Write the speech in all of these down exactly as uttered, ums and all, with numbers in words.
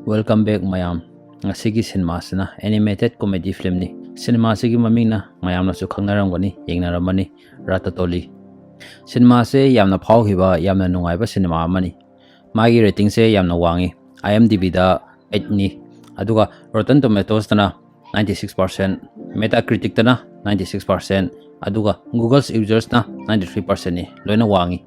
Welcome back ꯃꯌꯥꯝ꯫ ꯉꯁꯤꯒꯤ ꯁꯤꯅꯦꯃꯥꯁꯤꯅ animated comedy filmꯅꯤ꯫ ꯁꯤꯅꯦꯃꯥꯁꯤꯒꯤ ꯃꯃꯤꯡꯅ ꯃꯌꯥꯝꯅꯁꯨ ꯈꯪꯅꯔꯝꯒꯅꯤ, ꯌꯦꯡꯅꯔꯝꯃꯅꯤ, Ratatouille꯫ ꯁꯤꯅꯦꯃꯥꯁꯦ ꯌꯥꯝꯅ ꯐꯥꯎꯈꯤꯕ, ꯌꯥꯝꯅ ꯅꯨꯡꯉꯥꯏꯕ ꯁꯤꯅꯦꯃꯥ ꯑꯃꯅꯤ꯫ ꯃꯥꯒꯤ ratingꯁꯦ ꯌꯥꯝꯅ ꯋꯥꯡꯉꯤ, IMDbꯗ eightꯅꯤ, ꯑꯗꯨꯒ Rotten Tomatoesꯇꯅ ninety six percent, Metacriticꯇꯅ ninety six percent, ꯑꯗꯨꯒ Google usersꯅ ninety three percentꯅꯤ, ꯂꯣꯏꯅ ꯋꯥꯡꯉꯤ꯫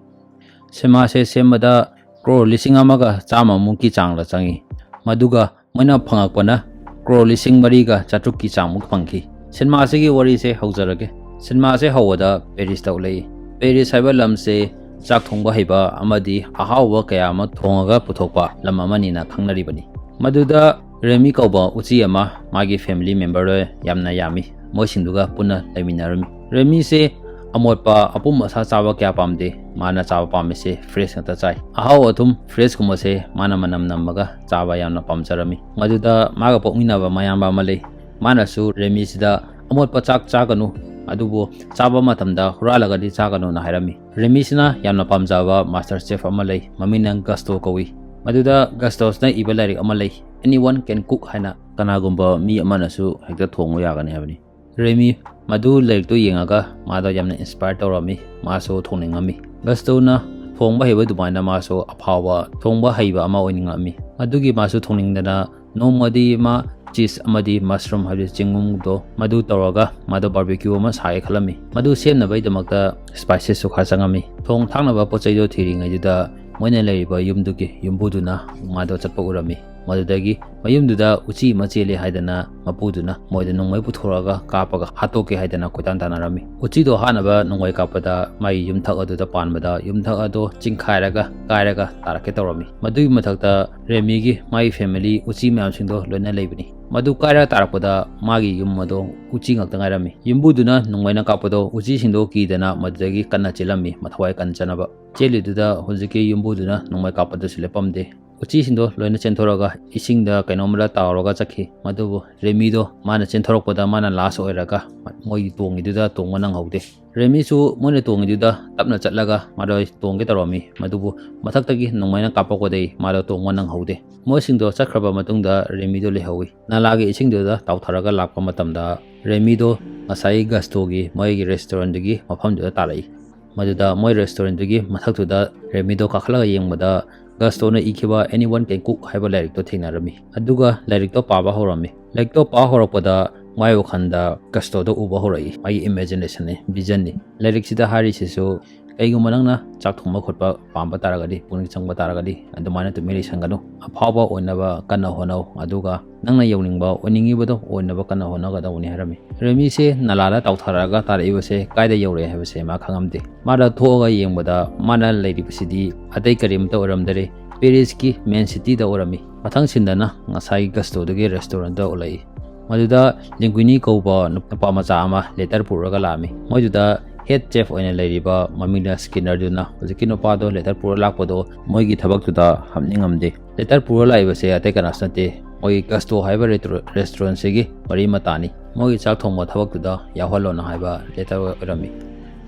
ꯁꯤꯅꯦꯃꯥꯁꯦ ꯁꯦꯝꯕꯗ ꯀ꯭ꯔꯣꯔ ꯂꯤꯁꯤꯡ ꯑꯃꯒ ꯆꯥꯝꯃꯃꯨꯛꯀꯤ ꯆꯥꯡꯗ ꯆꯪꯉꯤ꯫ ꯃꯗꯨꯒ ꯃꯣꯏꯅ ꯐꯪꯉꯛꯄꯅ ꯀ꯭ꯔꯣꯔ ꯂꯤꯁꯤꯡ ꯃꯔꯤꯒ ꯆꯥꯇ꯭ꯔꯨꯛꯀꯤ ꯆꯥꯡꯃꯨꯛ ꯐꯪꯈꯤ꯫ ꯁꯤꯅꯦꯃꯥꯁꯤꯒꯤ ꯋꯥꯔꯤꯁꯦ ꯍꯧꯖꯔꯒꯦ꯫ ꯁꯤꯅꯦꯃꯥꯁꯦ ꯍꯧꯕꯗ ꯄꯦꯔꯤꯁꯇ ꯎꯠꯂꯛꯏ꯫ ꯄꯦꯔꯤꯁ ꯍꯥꯏꯕ ꯂꯝꯁꯦ ꯆꯥꯛ ꯊꯣꯡꯕ ꯍꯩꯕ ꯑꯃꯗꯤ ꯑꯍꯥꯎꯕ ꯀꯌꯥ ꯑꯃ ꯊꯣꯡꯉꯒ ꯄꯨꯊꯣꯛꯄ ꯂꯝ ꯑꯃꯅꯤꯅ ꯈꯪꯅꯔꯤꯕꯅꯤ꯫ ꯃꯗꯨꯗ ꯔꯦꯃꯤ ꯀꯧꯕ ꯎꯆꯤ ꯑꯃ ꯃꯥꯒꯤ family memberꯗ ꯌꯥꯝꯅ ꯌꯥꯝꯃꯤ꯫ ꯃꯣꯏꯁꯤꯡꯗꯨꯒ ꯄꯨꯟꯅ ꯂꯩꯃꯤꯟꯅꯔꯝꯃꯤ꯫ ꯔꯦꯃꯤꯁꯦ ꯑꯃꯣꯠꯄ ꯑꯄꯨꯝ ꯑꯁꯥ ꯆꯥꯕ ꯀꯌꯥ ꯄꯥꯝꯗꯦ꯫ ꯃꯥꯅ ꯆꯥꯕ ꯄꯥꯝꯃꯤꯁꯦ fresh ꯉꯥꯛꯇ ꯆꯥꯏ꯫ ꯑꯍꯥꯎ ꯑꯊꯨꯝ freshꯀꯨꯝꯕꯁꯦ ꯃꯥꯅ ꯃꯅꯝ ꯅꯝꯃꯒ ꯆꯥꯕ ꯌꯥꯝꯅ ꯄꯥꯝꯖꯔꯝꯃꯤ꯫ ꯃꯗꯨꯗ ꯃꯥꯒ ꯄꯣꯛꯃꯤꯟꯅꯕ ꯃꯌꯥꯝꯕ ꯑꯃ ꯂꯩ꯫ ꯃꯥꯅꯁꯨ ꯔꯦꯃꯤꯁꯤꯗ "ꯑꯃꯣꯠꯄ ꯆꯥꯛ ꯆꯥꯒꯅꯨ, ꯑꯗꯨꯕꯨ ꯆꯥꯕ ꯃꯇꯝꯗ ꯍꯨꯔꯥꯜꯂꯒꯗꯤ ꯆꯥꯒꯅꯨꯅ" ꯍꯥꯏꯔꯝꯃꯤ꯫ ꯔꯦꯃꯤꯁꯤꯅ ꯌꯥꯝꯅ ꯄꯥꯝꯖꯕ master chef ꯑꯃ ꯂꯩ, ꯃꯃꯤꯡꯅ ꯒꯁꯇꯣ ꯀꯧꯏ꯫ ꯃꯗꯨꯗ ꯒꯁꯇꯣꯁꯤꯅ ꯏꯕ ꯂꯥꯏꯔꯤꯛ ꯑꯃ ꯂꯩ, "Anyone can cook" ꯍꯥꯏꯅ, "ꯀꯅꯥꯒꯨꯝꯕ ꯃꯤ ꯑꯃꯅꯁꯨ ꯍꯦꯛꯇ ꯊꯣꯡꯕ ꯌꯥꯒꯅꯤ" ꯍꯥꯏꯕꯅꯤ꯫ ꯔꯦꯃꯤ ꯃꯗꯨ ꯂꯥꯏꯔꯤꯛꯇꯨ ꯌꯦꯡꯉꯒ ꯃꯥꯗꯣ ꯌꯥꯝꯅ inspire ꯇꯧꯔꯝꯃꯤ, ꯃꯥꯁꯨ ꯊꯣꯡꯅꯤꯡꯉꯝꯃꯤ꯫ ꯒꯁꯇꯣꯅ ꯊꯣꯡꯕ ꯍꯩꯕ ꯑꯗꯨꯃꯥꯏꯅ ꯃꯥꯁꯨ ꯑꯐꯥꯎꯕ ꯊꯣꯡꯕ ꯍꯩꯕ ꯑꯃ ꯑꯣꯏꯅꯤꯡꯉꯝꯃꯤ꯫ ꯑꯗꯨꯒꯤ ꯃꯥꯁꯨ ꯊꯣꯡꯅꯤꯡꯗꯅ ꯅꯣꯡꯃꯗꯤ ꯃꯥ cheese ꯑꯃꯗꯤ mushroom, ꯍꯥꯏꯕꯗꯤ ꯆꯦꯡꯒꯨꯝꯗꯣ, ꯃꯗꯨ ꯇꯧꯔꯒ ꯃꯥꯗꯣ barbecue ꯑꯃ ꯁꯥꯒꯦ ꯈꯜꯂꯝꯃꯤ꯫ ꯃꯗꯨ ꯁꯦꯝꯅꯕꯒꯤꯗꯃꯛꯇ spicesꯁꯨ ꯈꯔ ꯆꯪꯉꯝꯃꯤ꯫ ꯊꯣꯡ ꯊꯥꯛꯅꯕ ꯄꯣꯠ ꯆꯩꯗꯣ ꯊꯤꯔꯤꯉꯩꯗꯨꯗ ꯃꯣꯏꯅ ꯂꯩꯔꯤꯕ ꯌꯨꯝꯗꯨꯒꯤ ꯌꯨꯝꯕꯨꯗꯨꯅ ꯃꯥꯗꯣ ꯆꯠꯄ ꯎꯔꯝꯃꯤ꯫ ꯃꯗꯨꯗꯒꯤ ꯃꯌꯨꯝꯗꯨꯗ ꯎꯆꯤ ꯑꯃ ꯆꯦꯜꯂꯤ ꯍꯥꯏꯗꯅ ꯃꯄꯨꯗꯨꯅ ꯃꯣꯏꯗ ꯅꯣꯡꯃꯩ ꯄꯨꯊꯣꯔꯛꯑꯒ ꯀꯥꯞꯄꯒ ꯍꯥꯠꯇꯣꯛꯀꯦ ꯍꯥꯏꯗꯅ ꯀꯣꯏꯇꯥꯟ ꯇꯥꯟꯅꯔꯝꯃꯤ꯫ ꯎꯆꯤꯗꯣ ꯍꯥꯠꯅꯕ ꯅꯣꯡꯃꯩ ꯀꯥꯞꯄꯗ ꯃꯥꯒꯤ ꯌꯨꯝꯊꯛ ꯑꯗꯨꯗ ꯄꯥꯟꯕꯗ ꯌꯨꯝꯊꯛ ꯑꯗꯣ ꯆꯤꯡꯈꯥꯏꯔꯒ ꯀꯥꯏꯔꯒ ꯇꯥꯔꯛꯀꯦ ꯇꯧꯔꯝꯃꯤ꯫ ꯃꯗꯨꯒꯤ ꯃꯊꯛꯇ ꯔꯦꯃꯤꯒꯤ, ꯃꯥꯒꯤ family, ꯎꯆꯤ ꯃꯌꯥꯝꯁꯤꯡꯗꯣ ꯂꯣꯏꯅ ꯂꯩꯕꯅꯤ꯫ ꯃꯗꯨ ꯀꯥꯏꯔꯒ ꯇꯥꯔꯛꯄꯗ ꯃꯥꯒꯤ ꯌꯨꯝ ꯑꯗꯣ ꯎꯆꯤ ꯉꯥꯛꯇ ꯉꯥꯏꯔꯝꯃꯤ꯫ ꯌꯨꯝꯕꯨꯗꯨꯅ ꯅꯣꯡꯃꯩꯅ ꯀꯥꯞꯄꯗꯣ ꯎꯆꯤꯁꯤꯡꯗꯣ ꯀꯤꯗꯅ ꯃꯗꯨꯗꯒꯤ ꯀꯟꯅ ꯆꯦꯜꯂꯝꯃꯤ, ꯃꯊꯋꯥꯏ ꯀꯟꯖꯅꯕ꯫ ꯆꯦꯜꯂꯤꯗꯨꯗ ꯍꯧꯖꯤꯛꯀꯤ ꯌꯨꯝꯕꯨꯗꯨꯅ ꯅꯣꯡꯃꯩ ꯀꯥꯞꯄꯗꯨꯁꯨ ꯂꯦꯞꯄꯝꯗꯦ꯫ ꯎꯆꯤꯁꯤꯡꯗꯣ ꯂꯣꯏꯅ ꯆꯦꯟꯊꯣꯔꯛꯑꯒ ꯏꯁꯤꯡꯗ ꯀꯩꯅꯣꯝꯗ ꯇꯥꯎꯔꯒ ꯆꯠꯈꯤ꯫ ꯃꯗꯨꯕꯨ ꯔꯦꯃꯤꯗꯣ ꯃꯥꯅ ꯆꯦꯟꯊꯣꯔꯛꯄꯗ ꯃꯥꯅ ꯂꯥꯁ ꯑꯣꯏꯔꯒ ꯃꯣꯏꯒꯤ ꯇꯣꯡꯉꯤꯗꯨꯗ ꯇꯣꯡꯕ ꯅꯪꯍꯧꯗꯦ꯫ ꯔꯦꯃꯤꯁꯨ ꯃꯣꯏꯅ ꯇꯣꯡꯉꯤꯗꯨꯗ ꯇꯞꯅ ꯆꯠꯂꯒ ꯃꯥꯗꯣ ꯇꯣꯡꯒꯦ ꯇꯧꯔꯝꯃꯤ꯫ ꯃꯗꯨꯕꯨ ꯃꯊꯛꯇꯒꯤ ꯅꯣꯡꯃꯩꯅ ꯀꯥꯞꯄꯛꯄꯗꯒꯤ ꯃꯥꯗꯣ ꯇꯣꯡꯕ ꯅꯪꯍꯧꯗꯦ꯫ ꯃꯣꯏꯁꯤꯡꯗꯣ ꯆꯠꯈ꯭ꯔꯕ ꯃꯇꯨꯡꯗ ꯔꯦꯃꯤꯗꯣ ꯂꯩꯍꯧꯋꯤ꯫ ꯅꯂꯥꯒꯤ ꯏꯁꯤꯡꯗꯨꯗ ꯇꯥꯎꯊꯔꯒ ꯂꯥꯛꯄ ꯃꯇꯝꯗ ꯔꯦꯃꯤꯗꯣ ꯉꯁꯥꯏ ꯒꯁꯇꯣꯒꯤ ꯃꯣꯏꯒꯤ ꯔꯦꯁꯇꯨꯔꯦꯟꯗꯨꯒꯤ ꯃꯐꯝꯗꯨꯗ ꯇꯥꯔꯛꯏ꯫ ꯃꯗꯨꯗ ꯃꯣꯏ ꯔꯦꯁꯇꯨꯔꯦꯟꯗꯨꯒꯤ ꯃꯊꯛꯇꯨꯗ ꯔꯦꯃꯤꯗꯣ ꯀꯥꯈꯠꯂꯒ ꯌꯦꯡꯕꯗ ꯒꯁꯇꯣꯅ ꯏꯈꯤꯕ Anyone Can Cook ꯍꯥꯏꯕ ꯂꯥꯏꯔꯤꯛꯇꯣ ꯊꯦꯡꯅꯔꯝꯃꯤ꯫ ꯑꯗꯨꯒ ꯂꯥꯏꯔꯤꯛꯇꯣ ꯄꯥꯕ ꯍꯧꯔꯝꯃꯤ꯫ ꯂꯥꯏꯔꯤꯛꯇꯣ ꯄꯥ ꯍꯧꯔꯛꯄꯗ ꯃꯥꯏ ꯋꯥꯈꯜꯗ ꯒꯁꯇꯣꯗꯣ ꯎꯕ ꯍꯧꯔꯛꯏ꯫ ꯃꯥꯒꯤ ꯏꯃꯦꯖꯤꯅꯦꯁꯟꯅꯤ, ꯚꯤꯖꯟꯅꯤ꯫ ꯂꯥꯏꯔꯤꯛꯁꯤꯗ ꯍꯥꯏꯔꯤꯁꯤꯁꯨ, ꯀꯩꯒꯨꯝꯕ ꯅꯪꯅ ꯆꯥꯛ ꯊꯣꯡꯕ ꯈꯣꯠꯄ ꯄꯥꯝꯕ ꯇꯥꯔꯒꯗꯤ, ꯄꯨꯛꯅꯤꯡ ꯆꯪꯕ ꯇꯥꯔꯒꯗꯤ, ꯑꯗꯨꯃꯥꯏꯅ ꯇꯨꯃꯤꯟ ꯂꯩꯁꯟꯒꯅꯨ꯫ ꯑꯐꯥꯎꯕ ꯑꯣꯏꯅꯕ ꯀꯟꯅ ꯍꯣꯠꯅꯧ, ꯑꯗꯨꯒ ꯅꯪꯅ ꯌꯧꯅꯤꯡꯕ, ꯑꯣꯏꯅꯤꯡꯉꯤꯕꯗꯣ ꯑꯣꯏꯅꯕ ꯀꯟꯅ ꯍꯣꯠꯅꯒꯗꯧꯕꯅꯤ ꯍꯥꯏꯔꯝꯃꯤ꯫ ꯔꯦꯃꯤꯁꯦ ꯅꯂꯥꯗ ꯇꯥꯎꯊꯔꯛꯑꯒ ꯇꯥꯔꯛꯏꯕꯁꯦ ꯀꯥꯏꯗ ꯌꯧꯔꯛꯑꯦ ꯍꯥꯏꯕꯁꯦ ꯃꯥ ꯈꯪꯉꯝꯗꯦ꯫ ꯃꯥꯅ ꯊꯣꯛꯑꯒ ꯌꯦꯡꯕꯗ ꯃꯥꯅ ꯂꯩꯔꯤꯕꯁꯤꯗꯤ ꯑꯇꯩ ꯀꯔꯤꯝꯇ ꯑꯣꯏꯔꯝꯗꯔꯦ, ꯄꯦꯔꯤꯁꯀꯤ ꯃꯦꯟ ꯁꯤꯇꯤꯗ ꯑꯣꯏꯔꯝꯃꯤ꯫ ꯃꯊꯪ ꯁꯤꯟꯗꯅ ꯉꯁꯥꯏꯒꯤ ꯒꯁꯇꯣꯗꯨꯒꯤ ꯔꯦꯁꯇꯨꯔꯦꯟꯗ ꯎꯠꯂꯛꯏ꯫ ꯃꯗꯨꯗ ꯂꯤꯡꯒꯨꯏꯅꯤ ꯀꯧꯕ ꯅꯨꯄꯥ ꯃꯆꯥ ꯑꯃ ꯂꯦꯇꯔ ꯄꯨꯔꯒ ꯂꯥꯛꯑꯝꯃꯤ꯫ ꯃꯣꯏꯗꯨꯗ ꯍꯦꯗ ꯆꯦꯐ ꯑꯣꯏꯅ ꯂꯩꯔꯤꯕ ꯃꯃꯤꯡꯅ ꯁ꯭ꯀꯤꯟꯅꯔꯗꯨꯅ ꯍꯧꯖꯤꯛꯀꯤ ꯅꯨꯄꯥꯗꯣ ꯂꯦꯇꯔ ꯄꯨꯔ ꯂꯥꯛꯄꯗꯣ ꯃꯣꯏꯒꯤ ꯊꯕꯛꯇꯨꯗ ꯍꯥꯞꯅꯤꯡꯉꯝꯗꯦ꯫ ꯂꯦꯇꯔ ꯄꯨꯔ ꯂꯥꯛꯏꯕꯁꯦ ꯑꯇꯩ ꯀꯅꯥꯁꯨ ꯅꯠꯇꯦ, ꯃꯣꯏꯒꯤ ꯒꯁꯇꯣ ꯍꯥꯏꯕ ꯔꯦꯇꯨ-, ꯔꯦꯁꯇꯨꯔꯦꯟꯁꯤꯒꯤ ꯃꯔꯤ ꯃꯇꯥꯅꯤ꯫ ꯃꯣꯏꯒꯤ ꯆꯥꯛ ꯊꯣꯡꯕ ꯊꯕꯛꯇꯨꯗ ꯌꯥꯎꯍꯜꯂꯣꯅ ꯍꯥꯏꯕ ꯂꯦꯇꯔ ꯑꯣꯏꯔꯝꯃꯤ꯫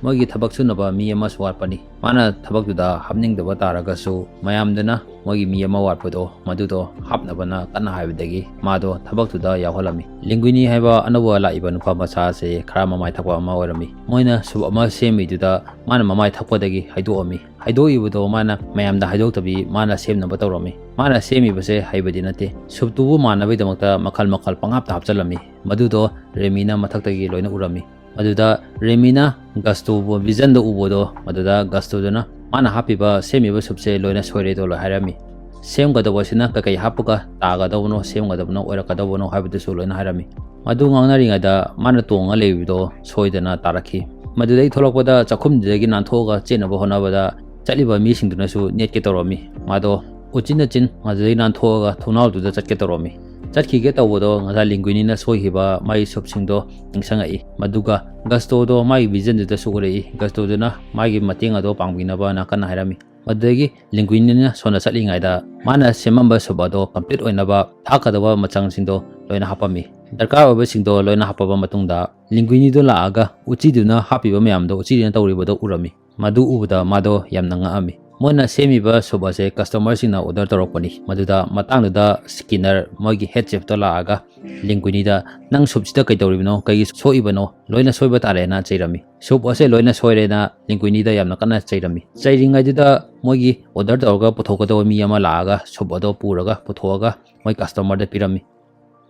ꯃꯣꯏꯒꯤ ꯊꯕꯛ ꯁꯨꯅꯕ ꯃꯤ ꯑꯃꯁꯨ ꯋꯥꯠꯄꯅꯤ꯫ ꯃꯥꯅ ꯊꯕꯛꯇꯨꯗ ꯍꯥꯞꯅꯤꯡꯗꯕ ꯇꯥꯔꯒꯁꯨ ꯃꯌꯥꯝꯗꯨꯅ ꯃꯣꯏꯒꯤ ꯃꯤ ꯑꯃ ꯋꯥꯠꯄꯗꯣ ꯃꯗꯨꯗꯣ ꯍꯥꯞꯅꯕꯅ ꯀꯟꯅ ꯍꯥꯏꯕꯗꯒꯤ ꯃꯥꯗꯣ ꯊꯕꯛꯇꯨꯗ ꯌꯥꯎꯍꯜꯂꯝꯃꯤ꯫ ꯂꯤꯡꯒꯨꯏꯅꯤ ꯍꯥꯏꯕ ꯑꯅꯧꯕ ꯂꯥꯛꯏꯕ ꯅꯨꯄꯥ ꯃꯆꯥ ꯑꯁꯦ ꯈꯔ ꯃꯃꯥꯏ ꯊꯛꯄ ꯑꯃ ꯑꯣꯏꯔꯝꯃꯤ꯫ ꯃꯣꯏꯅ ꯁꯨꯞ ꯑꯃ ꯁꯦꯝꯃꯤꯗꯨꯗ ꯃꯥꯅ ꯃꯃꯥꯏ ꯊꯛꯄꯗꯒꯤ ꯍꯩꯗꯣꯛꯑꯝꯃꯤ꯫ ꯍꯩꯗꯣꯛꯏꯕꯗꯣ ꯃꯥꯅ ꯃꯌꯥꯝꯗ ꯍꯥꯏꯗꯣꯛꯇꯕꯤ ꯃꯥꯅ ꯁꯦꯝꯅꯕ ꯇꯧꯔꯝꯃꯤ꯫ ꯃꯥꯅ ꯁꯦꯝꯃꯤꯕꯁꯦ ꯍꯩꯕꯗꯤ ꯅꯠꯇꯦ꯫ ꯁꯨꯞꯇꯨꯕꯨ ꯃꯥꯟꯅꯕꯒꯤꯗꯃꯛꯇ ꯃꯈꯜ ꯃꯈꯜ ꯄꯪꯍꯥꯞꯇ ꯍꯥꯞꯆꯜꯂꯝꯃꯤ꯫ ꯃꯗꯨꯗꯣ ꯔꯦꯃꯤꯅ ꯃꯊꯛꯇꯒꯤ ꯂꯣꯏꯅ ꯎꯔꯝꯃꯤ꯫ ꯃꯗꯨꯗ ꯔꯦꯃꯤꯅ ꯒꯁꯇꯣꯕꯨ ꯚꯤꯖꯟꯗ ꯎꯕꯗꯣ, ꯃꯗꯨꯗ ꯒꯁꯇꯣꯗꯨꯅ ꯃꯥꯅ ꯍꯥꯞꯄꯤꯕ, ꯁꯦꯝꯃꯤꯕ ꯁꯨꯞꯁꯦ ꯂꯣꯏꯅ ꯁꯣꯏꯔꯦꯗꯣ ꯂꯣꯏ ꯍꯥꯏꯔꯝꯃꯤ꯫ ꯁꯦꯝꯒꯗꯧꯕꯁꯤꯅ ꯀꯩꯀꯩ ꯍꯥꯞꯄꯒ ꯇꯥꯒꯗꯧꯕꯅꯣ, ꯁꯦꯝꯒꯗꯕꯅꯣ, ꯑꯣꯏꯔꯛꯀꯗꯧꯕꯅꯣ ꯍꯥꯏꯕꯗꯨꯁꯨ ꯂꯣꯏꯅ ꯍꯥꯏꯔꯝꯃꯤ꯫ ꯃꯗꯨ ꯉꯥꯡꯅꯔꯤꯉꯩꯗ ꯃꯥꯅ ꯇꯣꯡꯉ ꯂꯩꯕꯗꯣ ꯁꯣꯏꯗꯅ ꯇꯥꯔꯛꯈꯤ꯫ ꯃꯗꯨꯗꯒꯤ ꯊꯣꯛꯂꯛꯄꯗ ꯆꯥꯛꯈꯨꯝꯗꯨꯗꯒꯤ ꯅꯥꯟꯊꯣꯛꯑꯒ ꯆꯦꯟꯅꯕ ꯍꯣꯠꯅꯕꯗ ꯆꯠꯂꯤꯕ ꯃꯤꯁꯤꯡꯗꯨꯅꯁꯨ ꯅꯦꯠꯀꯦ ꯇꯧꯔꯝꯃꯤ꯫ ꯃꯥꯗꯣ ꯎꯆꯤꯟ ꯅꯥꯆꯤꯟ ꯃꯗꯨꯗꯒꯤ ꯅꯥꯟꯊꯣꯛꯑꯒ ꯊꯣꯡꯅꯥꯎꯗꯨꯗ ꯆꯠꯀꯦ ꯇꯧꯔꯝꯃꯤ꯫ ꯆꯠꯈꯤꯒꯦ ꯇꯧꯕꯗꯣ ꯉꯁꯥꯏ ꯂꯤꯡꯒꯨꯏꯅꯤꯅ ꯁꯣꯏꯈꯤꯕ ꯃꯥꯒꯤ ꯁꯨꯞꯁꯤꯡꯗꯣ ꯅꯤꯡꯁꯤꯡꯉꯛꯏ꯫ ꯃꯗꯨꯒ ꯒꯁꯇꯣꯗꯣ ꯃꯥꯒꯤ ꯚꯤꯖꯟꯗꯨꯗꯁꯨ ꯎꯔꯛꯏ꯫ ꯒꯁꯇꯣꯗꯨꯅ ꯃꯥꯒꯤ ꯃꯇꯦꯡ ꯑꯗꯣ ꯄꯥꯡꯕꯤꯅꯕꯅ ꯀꯟꯅ ꯍꯥꯏꯔꯝꯃꯤ꯫ ꯃꯗꯨꯗꯒꯤ ꯂꯤꯡꯒꯨꯏꯅꯤꯅ ꯁꯣꯝꯗ ꯆꯠꯂꯤꯉꯩꯗ ꯃꯥꯅ ꯁꯦꯝꯃꯝꯕ ꯁꯨꯞ ꯑꯗꯣ ꯀꯝꯄ꯭ꯂꯤꯠ ꯑꯣꯏꯅꯕ ꯊꯥꯛꯀꯗꯕ ꯃꯆꯪꯁꯤꯡꯗꯣ ꯂꯣꯏꯅ ꯍꯥꯞꯄꯝꯃꯤ꯫ ꯗꯔꯀꯥꯔ ꯑꯣꯏꯕꯁꯤꯡꯗꯣ ꯂꯣꯏꯅ ꯍꯥꯞꯄꯕ ꯃꯇꯨꯡꯗ ꯂꯤꯡꯒꯨꯏꯅꯤꯗꯣ ꯂꯥꯛꯑꯒ ꯎꯆꯤꯗꯨꯅ ꯍꯥꯞꯄꯤꯕ ꯃꯌꯥꯝꯗꯣ ꯎꯆꯤꯗꯨꯅ ꯇꯧꯔꯤꯕꯗꯣ ꯎꯔꯝꯃꯤ꯫ ꯃꯗꯨ ꯎꯕꯗ ꯃꯥꯗꯣ ꯌꯥꯝꯅ ꯉꯛꯑꯝꯃꯤ꯫ ꯃꯣꯏꯅ ꯁꯦꯝꯃꯤꯕ ꯁꯨꯞ ꯑꯁꯦ ꯀꯁꯇꯃꯔꯁꯤꯡꯅ ꯑꯣꯔꯗꯔ ꯇꯧꯔꯛꯄꯅꯤ꯫ ꯃꯗꯨꯗ ꯃꯇꯥꯡꯗꯨꯗ ꯁ꯭ꯀꯤꯟꯅꯔ ꯃꯣꯏꯒꯤ ꯍꯦꯠ ꯆꯦꯐꯇꯣ ꯂꯥꯛꯑꯒ ꯂꯤꯡꯒꯨꯏꯅꯤꯗ, "ꯅꯪ ꯁꯨꯞꯁꯤꯗ ꯀꯩꯗꯧꯔꯤꯕꯅꯣ? ꯀꯩꯒꯤ ꯁꯣꯛꯏꯕꯅꯣ? ꯂꯣꯏꯅ ꯁꯣꯏꯕ ꯇꯥꯔꯦꯅ" ꯆꯩꯔꯝꯃꯤ꯫ ꯁꯨꯞ ꯑꯁꯦ ꯂꯣꯏꯅ ꯁꯣꯏꯔꯦꯅ ꯂꯤꯡꯒꯨꯏꯅꯤꯗ ꯌꯥꯝꯅ ꯀꯟꯅ ꯆꯩꯔꯝꯃꯤ꯫ ꯆꯩꯔꯤꯉꯩꯗꯨꯗ ꯃꯣꯏꯒꯤ ꯑꯣꯔꯗꯔ ꯇꯧꯔꯒ ꯄꯨꯊꯣꯛꯀꯗꯧꯕ ꯃꯤ ꯑꯃ ꯂꯥꯛꯑꯒ ꯁꯨꯞ ꯑꯗꯣ ꯄꯨꯔꯒ ꯄꯨꯊꯣꯛꯑꯒ ꯃꯣꯏ ꯀꯁꯇꯃꯔꯗ ꯄꯤꯔꯝꯃꯤ꯫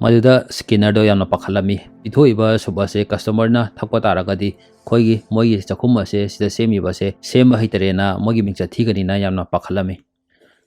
ꯃꯗꯨꯗ ꯁ꯭ꯀꯤꯟꯅꯔꯗꯣ ꯌꯥꯝꯅ ꯄꯥꯈꯠꯂꯝꯃꯤ꯫ ꯄꯤꯊꯣꯛꯏꯕ ꯁꯨꯞ ꯑꯁꯦ ꯀꯁꯇꯃꯔꯅ ꯊꯛꯄ ꯇꯥꯔꯒꯗꯤ ꯑꯩꯈꯣꯏꯒꯤ, ꯃꯣꯏꯒꯤ ꯆꯥꯛꯈꯨꯝ ꯑꯁꯦ, ꯁꯤꯗ ꯁꯦꯝꯃꯤꯕ ꯑꯁꯦ ꯁꯦꯝꯕ ꯍꯩꯇꯔꯦꯅ ꯃꯣꯏꯒꯤ ꯃꯤꯡꯆꯠ ꯊꯤꯒꯅꯤꯅ ꯌꯥꯝꯅ ꯄꯥꯈꯠꯂꯝꯃꯤ꯫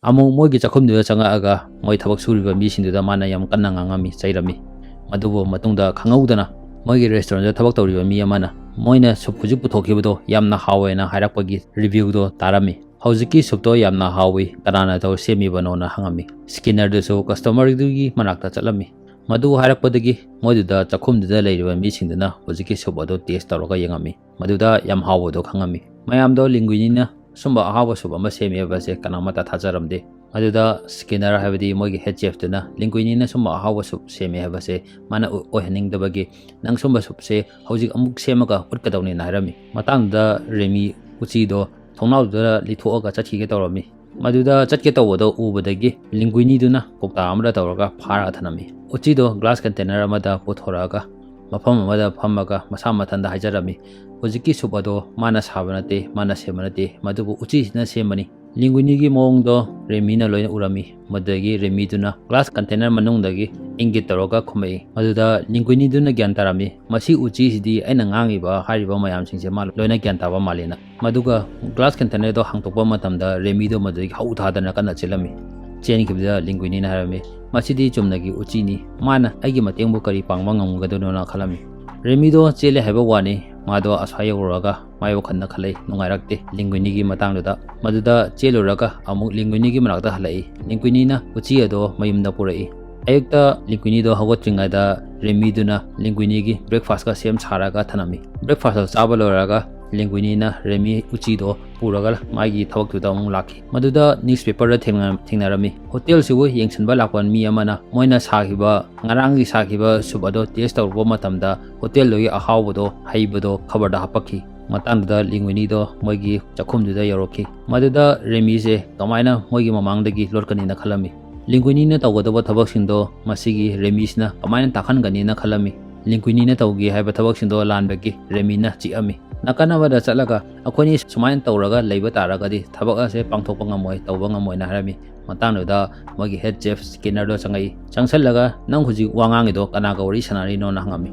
ꯑꯃꯨꯛ ꯃꯣꯏꯒꯤ ꯆꯥꯛꯈꯨꯝꯗꯨꯗ ꯆꯪꯉꯛꯑꯒ ꯃꯣꯏ ꯊꯕꯛ ꯁꯨꯔꯤꯕ ꯃꯤꯁꯤꯡꯗꯨꯗ ꯃꯥꯅ ꯌꯥꯝ ꯀꯟꯅ ꯉꯥꯡꯉꯝꯃꯤ, ꯆꯩꯔꯝꯃꯤ꯫ ꯃꯗꯨꯕꯨ ꯃꯇꯨꯡꯗ ꯈꯪꯍꯧꯗꯅ ꯃꯣꯏꯒꯤ ꯔꯦꯁꯇꯨꯔꯦꯟꯗ ꯊꯕꯛ ꯇꯧꯔꯤꯕ ꯃꯤ ꯑꯃꯅ ꯃꯣꯏꯅ ꯁꯨꯞ ꯍꯧꯖꯤꯛ ꯄꯨꯊꯣꯛꯈꯤꯕꯗꯣ ꯌꯥꯝꯅ ꯍꯥꯎꯋꯦꯅ ꯍꯥꯏꯔꯛꯄꯒꯤ ꯔꯤꯚ꯭ꯌꯨꯗꯣ ꯇꯥꯔꯝꯃꯤ꯫ "ꯍꯧꯖꯤꯛꯀꯤ ꯁꯨꯞꯇꯣ ꯌꯥꯝꯅ ꯍꯥꯎꯋꯤ, ꯀꯅꯥꯅ ꯇꯧꯔ ꯁꯦꯝꯃꯤꯕꯅꯣꯅ?" ꯍꯪꯉꯝꯃꯤ꯫ ꯁ꯭ꯀꯤꯟꯅꯔꯗꯨꯁꯨ ꯀꯁꯇꯃꯔꯗꯨꯒꯤ ꯃꯅꯥꯛꯇ ꯆꯠꯂꯝꯃꯤ꯫ ꯃꯗꯨ ꯍꯥꯏꯔꯛꯄꯗꯒꯤ ꯃꯣꯏꯗꯨꯗ ꯆꯥꯛꯈꯨꯝꯗꯨꯗ ꯂꯩꯔꯤꯕ ꯃꯤꯁꯤꯡꯗꯨꯅ ꯍꯧꯖꯤꯛꯀꯤ ꯁꯨꯞ ꯑꯗꯨ ꯇꯦꯁ ꯇꯧꯔꯒ ꯌꯦꯡꯉꯝꯃꯤ꯫ ꯃꯗꯨꯗ ꯌꯥꯝ ꯍꯥꯎꯕꯗꯣ ꯈꯪꯉꯝꯃꯤ꯫ ꯃꯌꯥꯝꯗꯣ ꯂꯤꯡꯒꯨꯏꯅꯤꯅ ꯁꯨꯝꯕ ꯑꯍꯥꯎꯕ ꯁꯨꯞ ꯑꯃ ꯁꯦꯝꯃꯦ ꯍꯥꯏꯕꯁꯦ ꯀꯅꯥꯃꯠꯇ ꯊꯥꯖꯔꯝꯗꯦ꯫ ꯃꯗꯨꯗ ꯁ꯭ꯀꯤꯟꯅꯔ, ꯍꯥꯏꯕꯗꯤ ꯃꯣꯏꯒꯤ ꯍꯦꯠ ꯆꯦꯐꯇꯨꯅ ꯂꯤꯡꯒꯨꯏꯅꯤꯅ ꯁꯨꯝꯕ ꯑꯍꯥꯎꯕ ꯁꯨꯞ ꯁꯦꯝꯃꯦ ꯍꯥꯏꯕꯁꯦ ꯃꯥꯅ ꯑꯣꯏ-, ꯑꯣꯏꯍꯟꯅꯤꯡꯗꯕꯒꯤ, "ꯅꯪ ꯁꯨꯝꯕ ꯁꯨꯞꯁꯦ ꯍꯧꯖꯤꯛ ꯑꯃꯨꯛ ꯁꯦꯝꯃꯒ ꯎꯠꯀꯗꯧꯅꯤꯅ" ꯍꯥꯏꯔꯝꯃꯤ꯫ ꯃꯇꯥꯡꯗꯨꯗ ꯔꯦꯃꯤ ꯎꯆꯤꯗꯣ ꯊꯣꯡꯅꯥꯎꯗꯨꯗ ꯂꯤꯊꯣꯛꯑꯒ ꯆꯠꯈꯤꯒꯦ ꯇꯧꯔꯝꯃꯤ꯫ ꯃꯗꯨꯗ ꯆꯠꯀꯦ ꯇꯧꯕꯗꯣ ꯎꯕꯗꯒꯤ ꯂꯤꯡꯒꯨꯏꯅꯤꯗꯨꯅ ꯀꯧꯇꯥ ꯑꯃꯗ ꯇꯧꯔꯒ ꯐꯥꯔꯒ ꯊꯅꯝꯃꯤ꯫ ꯎꯆꯤꯗꯣ ꯒ꯭ꯂꯥꯁ ꯀꯟꯇꯦꯅꯔ ꯑꯃꯗ ꯄꯨꯊꯣꯔꯛꯑꯒ ꯃꯐꯝ ꯑꯃꯗ ꯐꯝꯃꯒ ꯃꯁꯥ ꯃꯊꯟꯗ ꯍꯥꯏꯖꯔꯝꯃꯤ, "ꯍꯧꯖꯤꯛꯀꯤ ꯁꯨꯞ ꯑꯗꯣ ꯃꯥꯅ ꯁꯥꯕ ꯅꯠꯇꯦ, ꯃꯥꯅ ꯁꯦꯝꯕ ꯅꯠꯇꯦ, ꯃꯗꯨꯕꯨ ꯎꯆꯤꯁꯤꯅ ꯁꯦꯝꯕꯅꯤ꯫" ꯂꯤꯡꯒꯨꯏꯅꯤꯒꯤ ꯃꯑꯣꯡꯗꯣ ꯔꯦꯃꯤꯅ ꯂꯣꯏꯅ ꯎꯔꯝꯃꯤ꯫ ꯃꯗꯨꯗꯒꯤ ꯔꯦꯃꯤꯗꯨꯅ ꯒ꯭ꯂꯥꯁ ꯀꯟꯇꯦꯅꯔ ꯃꯅꯨꯡꯗꯒꯤ ꯏꯪꯒꯤꯠ ꯇꯧꯔꯒ ꯈꯨꯝꯃꯛꯏ꯫ ꯃꯗꯨꯗ ꯂꯤꯡꯒꯨꯏꯅꯤꯗꯨꯅ ꯒ꯭ꯌꯥꯟ ꯇꯥꯔꯝꯃꯤ, "ꯃꯁꯤ ꯎꯆꯤꯁꯤꯗꯤ ꯑꯩꯅ ꯉꯥꯡꯉꯤꯕ, ꯍꯥꯏꯔꯤꯕ ꯃꯌꯥꯝꯁꯤꯡꯁꯦ ꯃꯥ ꯂꯣꯏꯅ ꯒ꯭ꯌꯥꯟ ꯇꯥꯕ ꯃꯥꯜꯂꯦꯅ꯫" ꯃꯗꯨꯒ ꯒ꯭ꯂꯥꯁ ꯀꯟꯇꯦꯅꯔꯗꯣ ꯍꯥꯡꯇꯣꯛꯄ ꯃꯇꯝꯗ ꯔꯦꯃꯤꯗꯣ ꯃꯗꯨꯗꯒꯤ ꯍꯧ ꯊꯥꯗꯅ ꯀꯟꯅ ꯆꯦꯜꯂꯝꯃꯤ꯫ ꯆꯦꯟꯈꯤꯕꯗ ꯂꯤꯡꯒꯨꯏꯅꯤꯅ ꯍꯥꯏꯔꯝꯃꯤ, "ꯃꯁꯤꯗꯤ ꯆꯨꯝꯅꯒꯤ ꯎꯆꯤꯅꯤ, ꯃꯥꯅ ꯑꯩꯒꯤ ꯃꯇꯦꯡꯕꯨ ꯀꯔꯤ ꯄꯥꯡꯕ ꯉꯝꯒꯗꯣꯏꯅꯣꯅ" ꯈꯜꯂꯝꯃꯤ꯫ ꯔꯦꯃꯤꯗꯣ ꯆꯦꯜꯂꯦ ꯍꯥꯏꯕ ꯋꯥꯅꯤ, ꯃꯥꯗꯣ ꯑꯁ꯭ꯋꯥꯏ ꯌꯧꯔꯨꯔꯒ ꯃꯥꯏ ꯋꯥꯈꯜꯗ ꯈꯜꯂꯛꯏ, ꯅꯨꯡꯉꯥꯏꯔꯛꯇꯦ ꯂꯤꯡꯒꯨꯏꯅꯤꯒꯤ ꯃꯇꯥꯡꯗꯨꯗ꯫ ꯃꯗꯨꯗ ꯆꯦꯜꯂꯨꯔꯒ ꯑꯃꯨꯛ ꯂꯤꯡꯒꯨꯏꯅꯤꯒꯤ ꯃꯅꯥꯛꯇ ꯍꯜꯂꯛꯏ꯫ ꯂꯤꯡꯒꯨꯏꯅꯤꯅ ꯎꯆꯤ ꯑꯗꯣ ꯃꯌꯨꯝꯗ ꯄꯨꯔꯛꯏ꯫ ꯑꯌꯨꯛꯇ ꯂꯤꯡꯒꯨꯏꯅꯤꯗꯣ ꯍꯧꯒꯠꯇ꯭ꯔꯤꯉꯩꯗ ꯔꯦꯃꯤꯗꯨꯅ ꯂꯤꯡꯒꯨꯏꯅꯤꯒꯤ ꯕ꯭ꯔꯦꯛꯐꯥꯁꯀ ꯁꯦꯝ ꯁꯥꯔꯒ ꯊꯅꯝꯃꯤ꯫ ꯕ꯭ꯔꯦꯛꯐꯥꯁꯇꯣ ꯆꯥꯕ ꯂꯣꯏꯔꯒ ꯂꯤꯡꯒꯨꯏꯅꯤꯅ ꯔꯦꯃꯤ ꯎꯆꯤꯗꯣ ꯄꯨꯔꯒ ꯃꯥꯒꯤ ꯊꯕꯛꯇꯨꯗ ꯑꯃꯨꯛ ꯂꯥꯛꯈꯤ꯫ ꯃꯗꯨꯗ ꯅ꯭ꯌꯨꯁꯄꯦꯄꯔꯗ ꯊꯦꯡꯅ-, ꯊꯦꯡꯅꯔꯝꯃꯤ꯫ ꯍꯣꯇꯦꯜꯁꯤꯕꯨ ꯌꯦꯡꯁꯤꯟꯕ ꯂꯥꯛꯄ ꯃꯤ ꯑꯃꯅ ꯃꯣꯏꯅ ꯁꯥꯈꯤꯕ, ꯉꯔꯥꯡꯒꯤ ꯁꯥꯈꯤꯕ ꯁꯨꯞ ꯑꯗꯣ ꯇꯦꯁ ꯇꯧꯔꯨꯕ ꯃꯇꯝꯗ ꯍꯣꯇꯦꯜꯗꯨꯒꯤ ꯑꯍꯥꯎꯕꯗꯣ, ꯍꯩꯕꯗꯣ ꯈꯕꯔꯗ ꯍꯥꯄꯛꯈꯤ꯫ ꯃꯇꯥꯡꯗꯨꯗ ꯂꯤꯡꯒꯨꯏꯅꯤꯗꯣ ꯃꯣꯏꯒꯤ ꯆꯥꯛꯈꯨꯝꯗꯨꯗ ꯌꯧꯔꯛꯈꯤ꯫ ꯃꯗꯨꯗ ꯔꯦꯃꯤꯁꯦ ꯀꯃꯥꯏꯅ ꯃꯣꯏꯒꯤ ꯃꯃꯥꯡꯗꯒꯤ ꯂꯣꯠꯀꯅꯤꯅ ꯈꯜꯂꯝꯃꯤ꯫ ꯂꯤꯡꯒꯨꯏꯅꯤꯅ ꯇꯧꯒꯗꯕ ꯊꯕꯛꯁꯤꯡꯗꯣ ꯃꯁꯤꯒꯤ ꯔꯦꯃꯤꯁꯤꯅ ꯀꯃꯥꯏꯅ ꯇꯥꯛꯍꯟꯒꯅꯤꯅ ꯈꯜꯂꯝꯃꯤ꯫ ꯂꯤꯡꯒꯨꯏꯅꯤꯅ ꯇꯧꯒꯦ ꯍꯥꯏꯕ ꯊꯕꯛꯁꯤꯡꯗꯣ ꯂꯥꯟꯕꯒꯤ ꯔꯦꯃꯤꯅ ꯆꯤꯛꯑꯝꯃꯤ꯫ ꯅꯥꯀꯟ ꯑꯃꯗ ꯆꯠꯂꯒ, "ꯑꯩꯈꯣꯏꯅꯤ ꯁꯨꯃꯥꯏꯅ ꯇꯧꯔꯒ ꯂꯩꯕ ꯇꯥꯔꯒꯗꯤ ꯊꯕꯛ ꯑꯁꯦ ꯄꯥꯡꯊꯣꯛꯄ ꯉꯝꯃꯣꯏ, ꯇꯧꯕ ꯉꯝꯃꯣꯏꯅ" ꯍꯥꯏꯔꯝꯃꯤ꯫ ꯃꯇꯥꯡꯗꯨꯗ ꯃꯣꯏꯒꯤ ꯍꯦꯗ ꯆꯦꯐ ꯁ꯭ꯀꯤꯟꯅꯔꯗꯣ ꯆꯪꯉꯛꯏ꯫ ꯆꯪꯁꯜꯂꯒ, "ꯅꯪ ꯍꯧꯖꯤꯛ ꯋꯥ ꯉꯥꯡꯉꯤꯗꯣ ꯀꯅꯥꯒ ꯋꯥꯔꯤ ꯁꯥꯟꯅꯔꯤꯅꯣꯅ?" ꯍꯪꯉꯝꯃꯤ꯫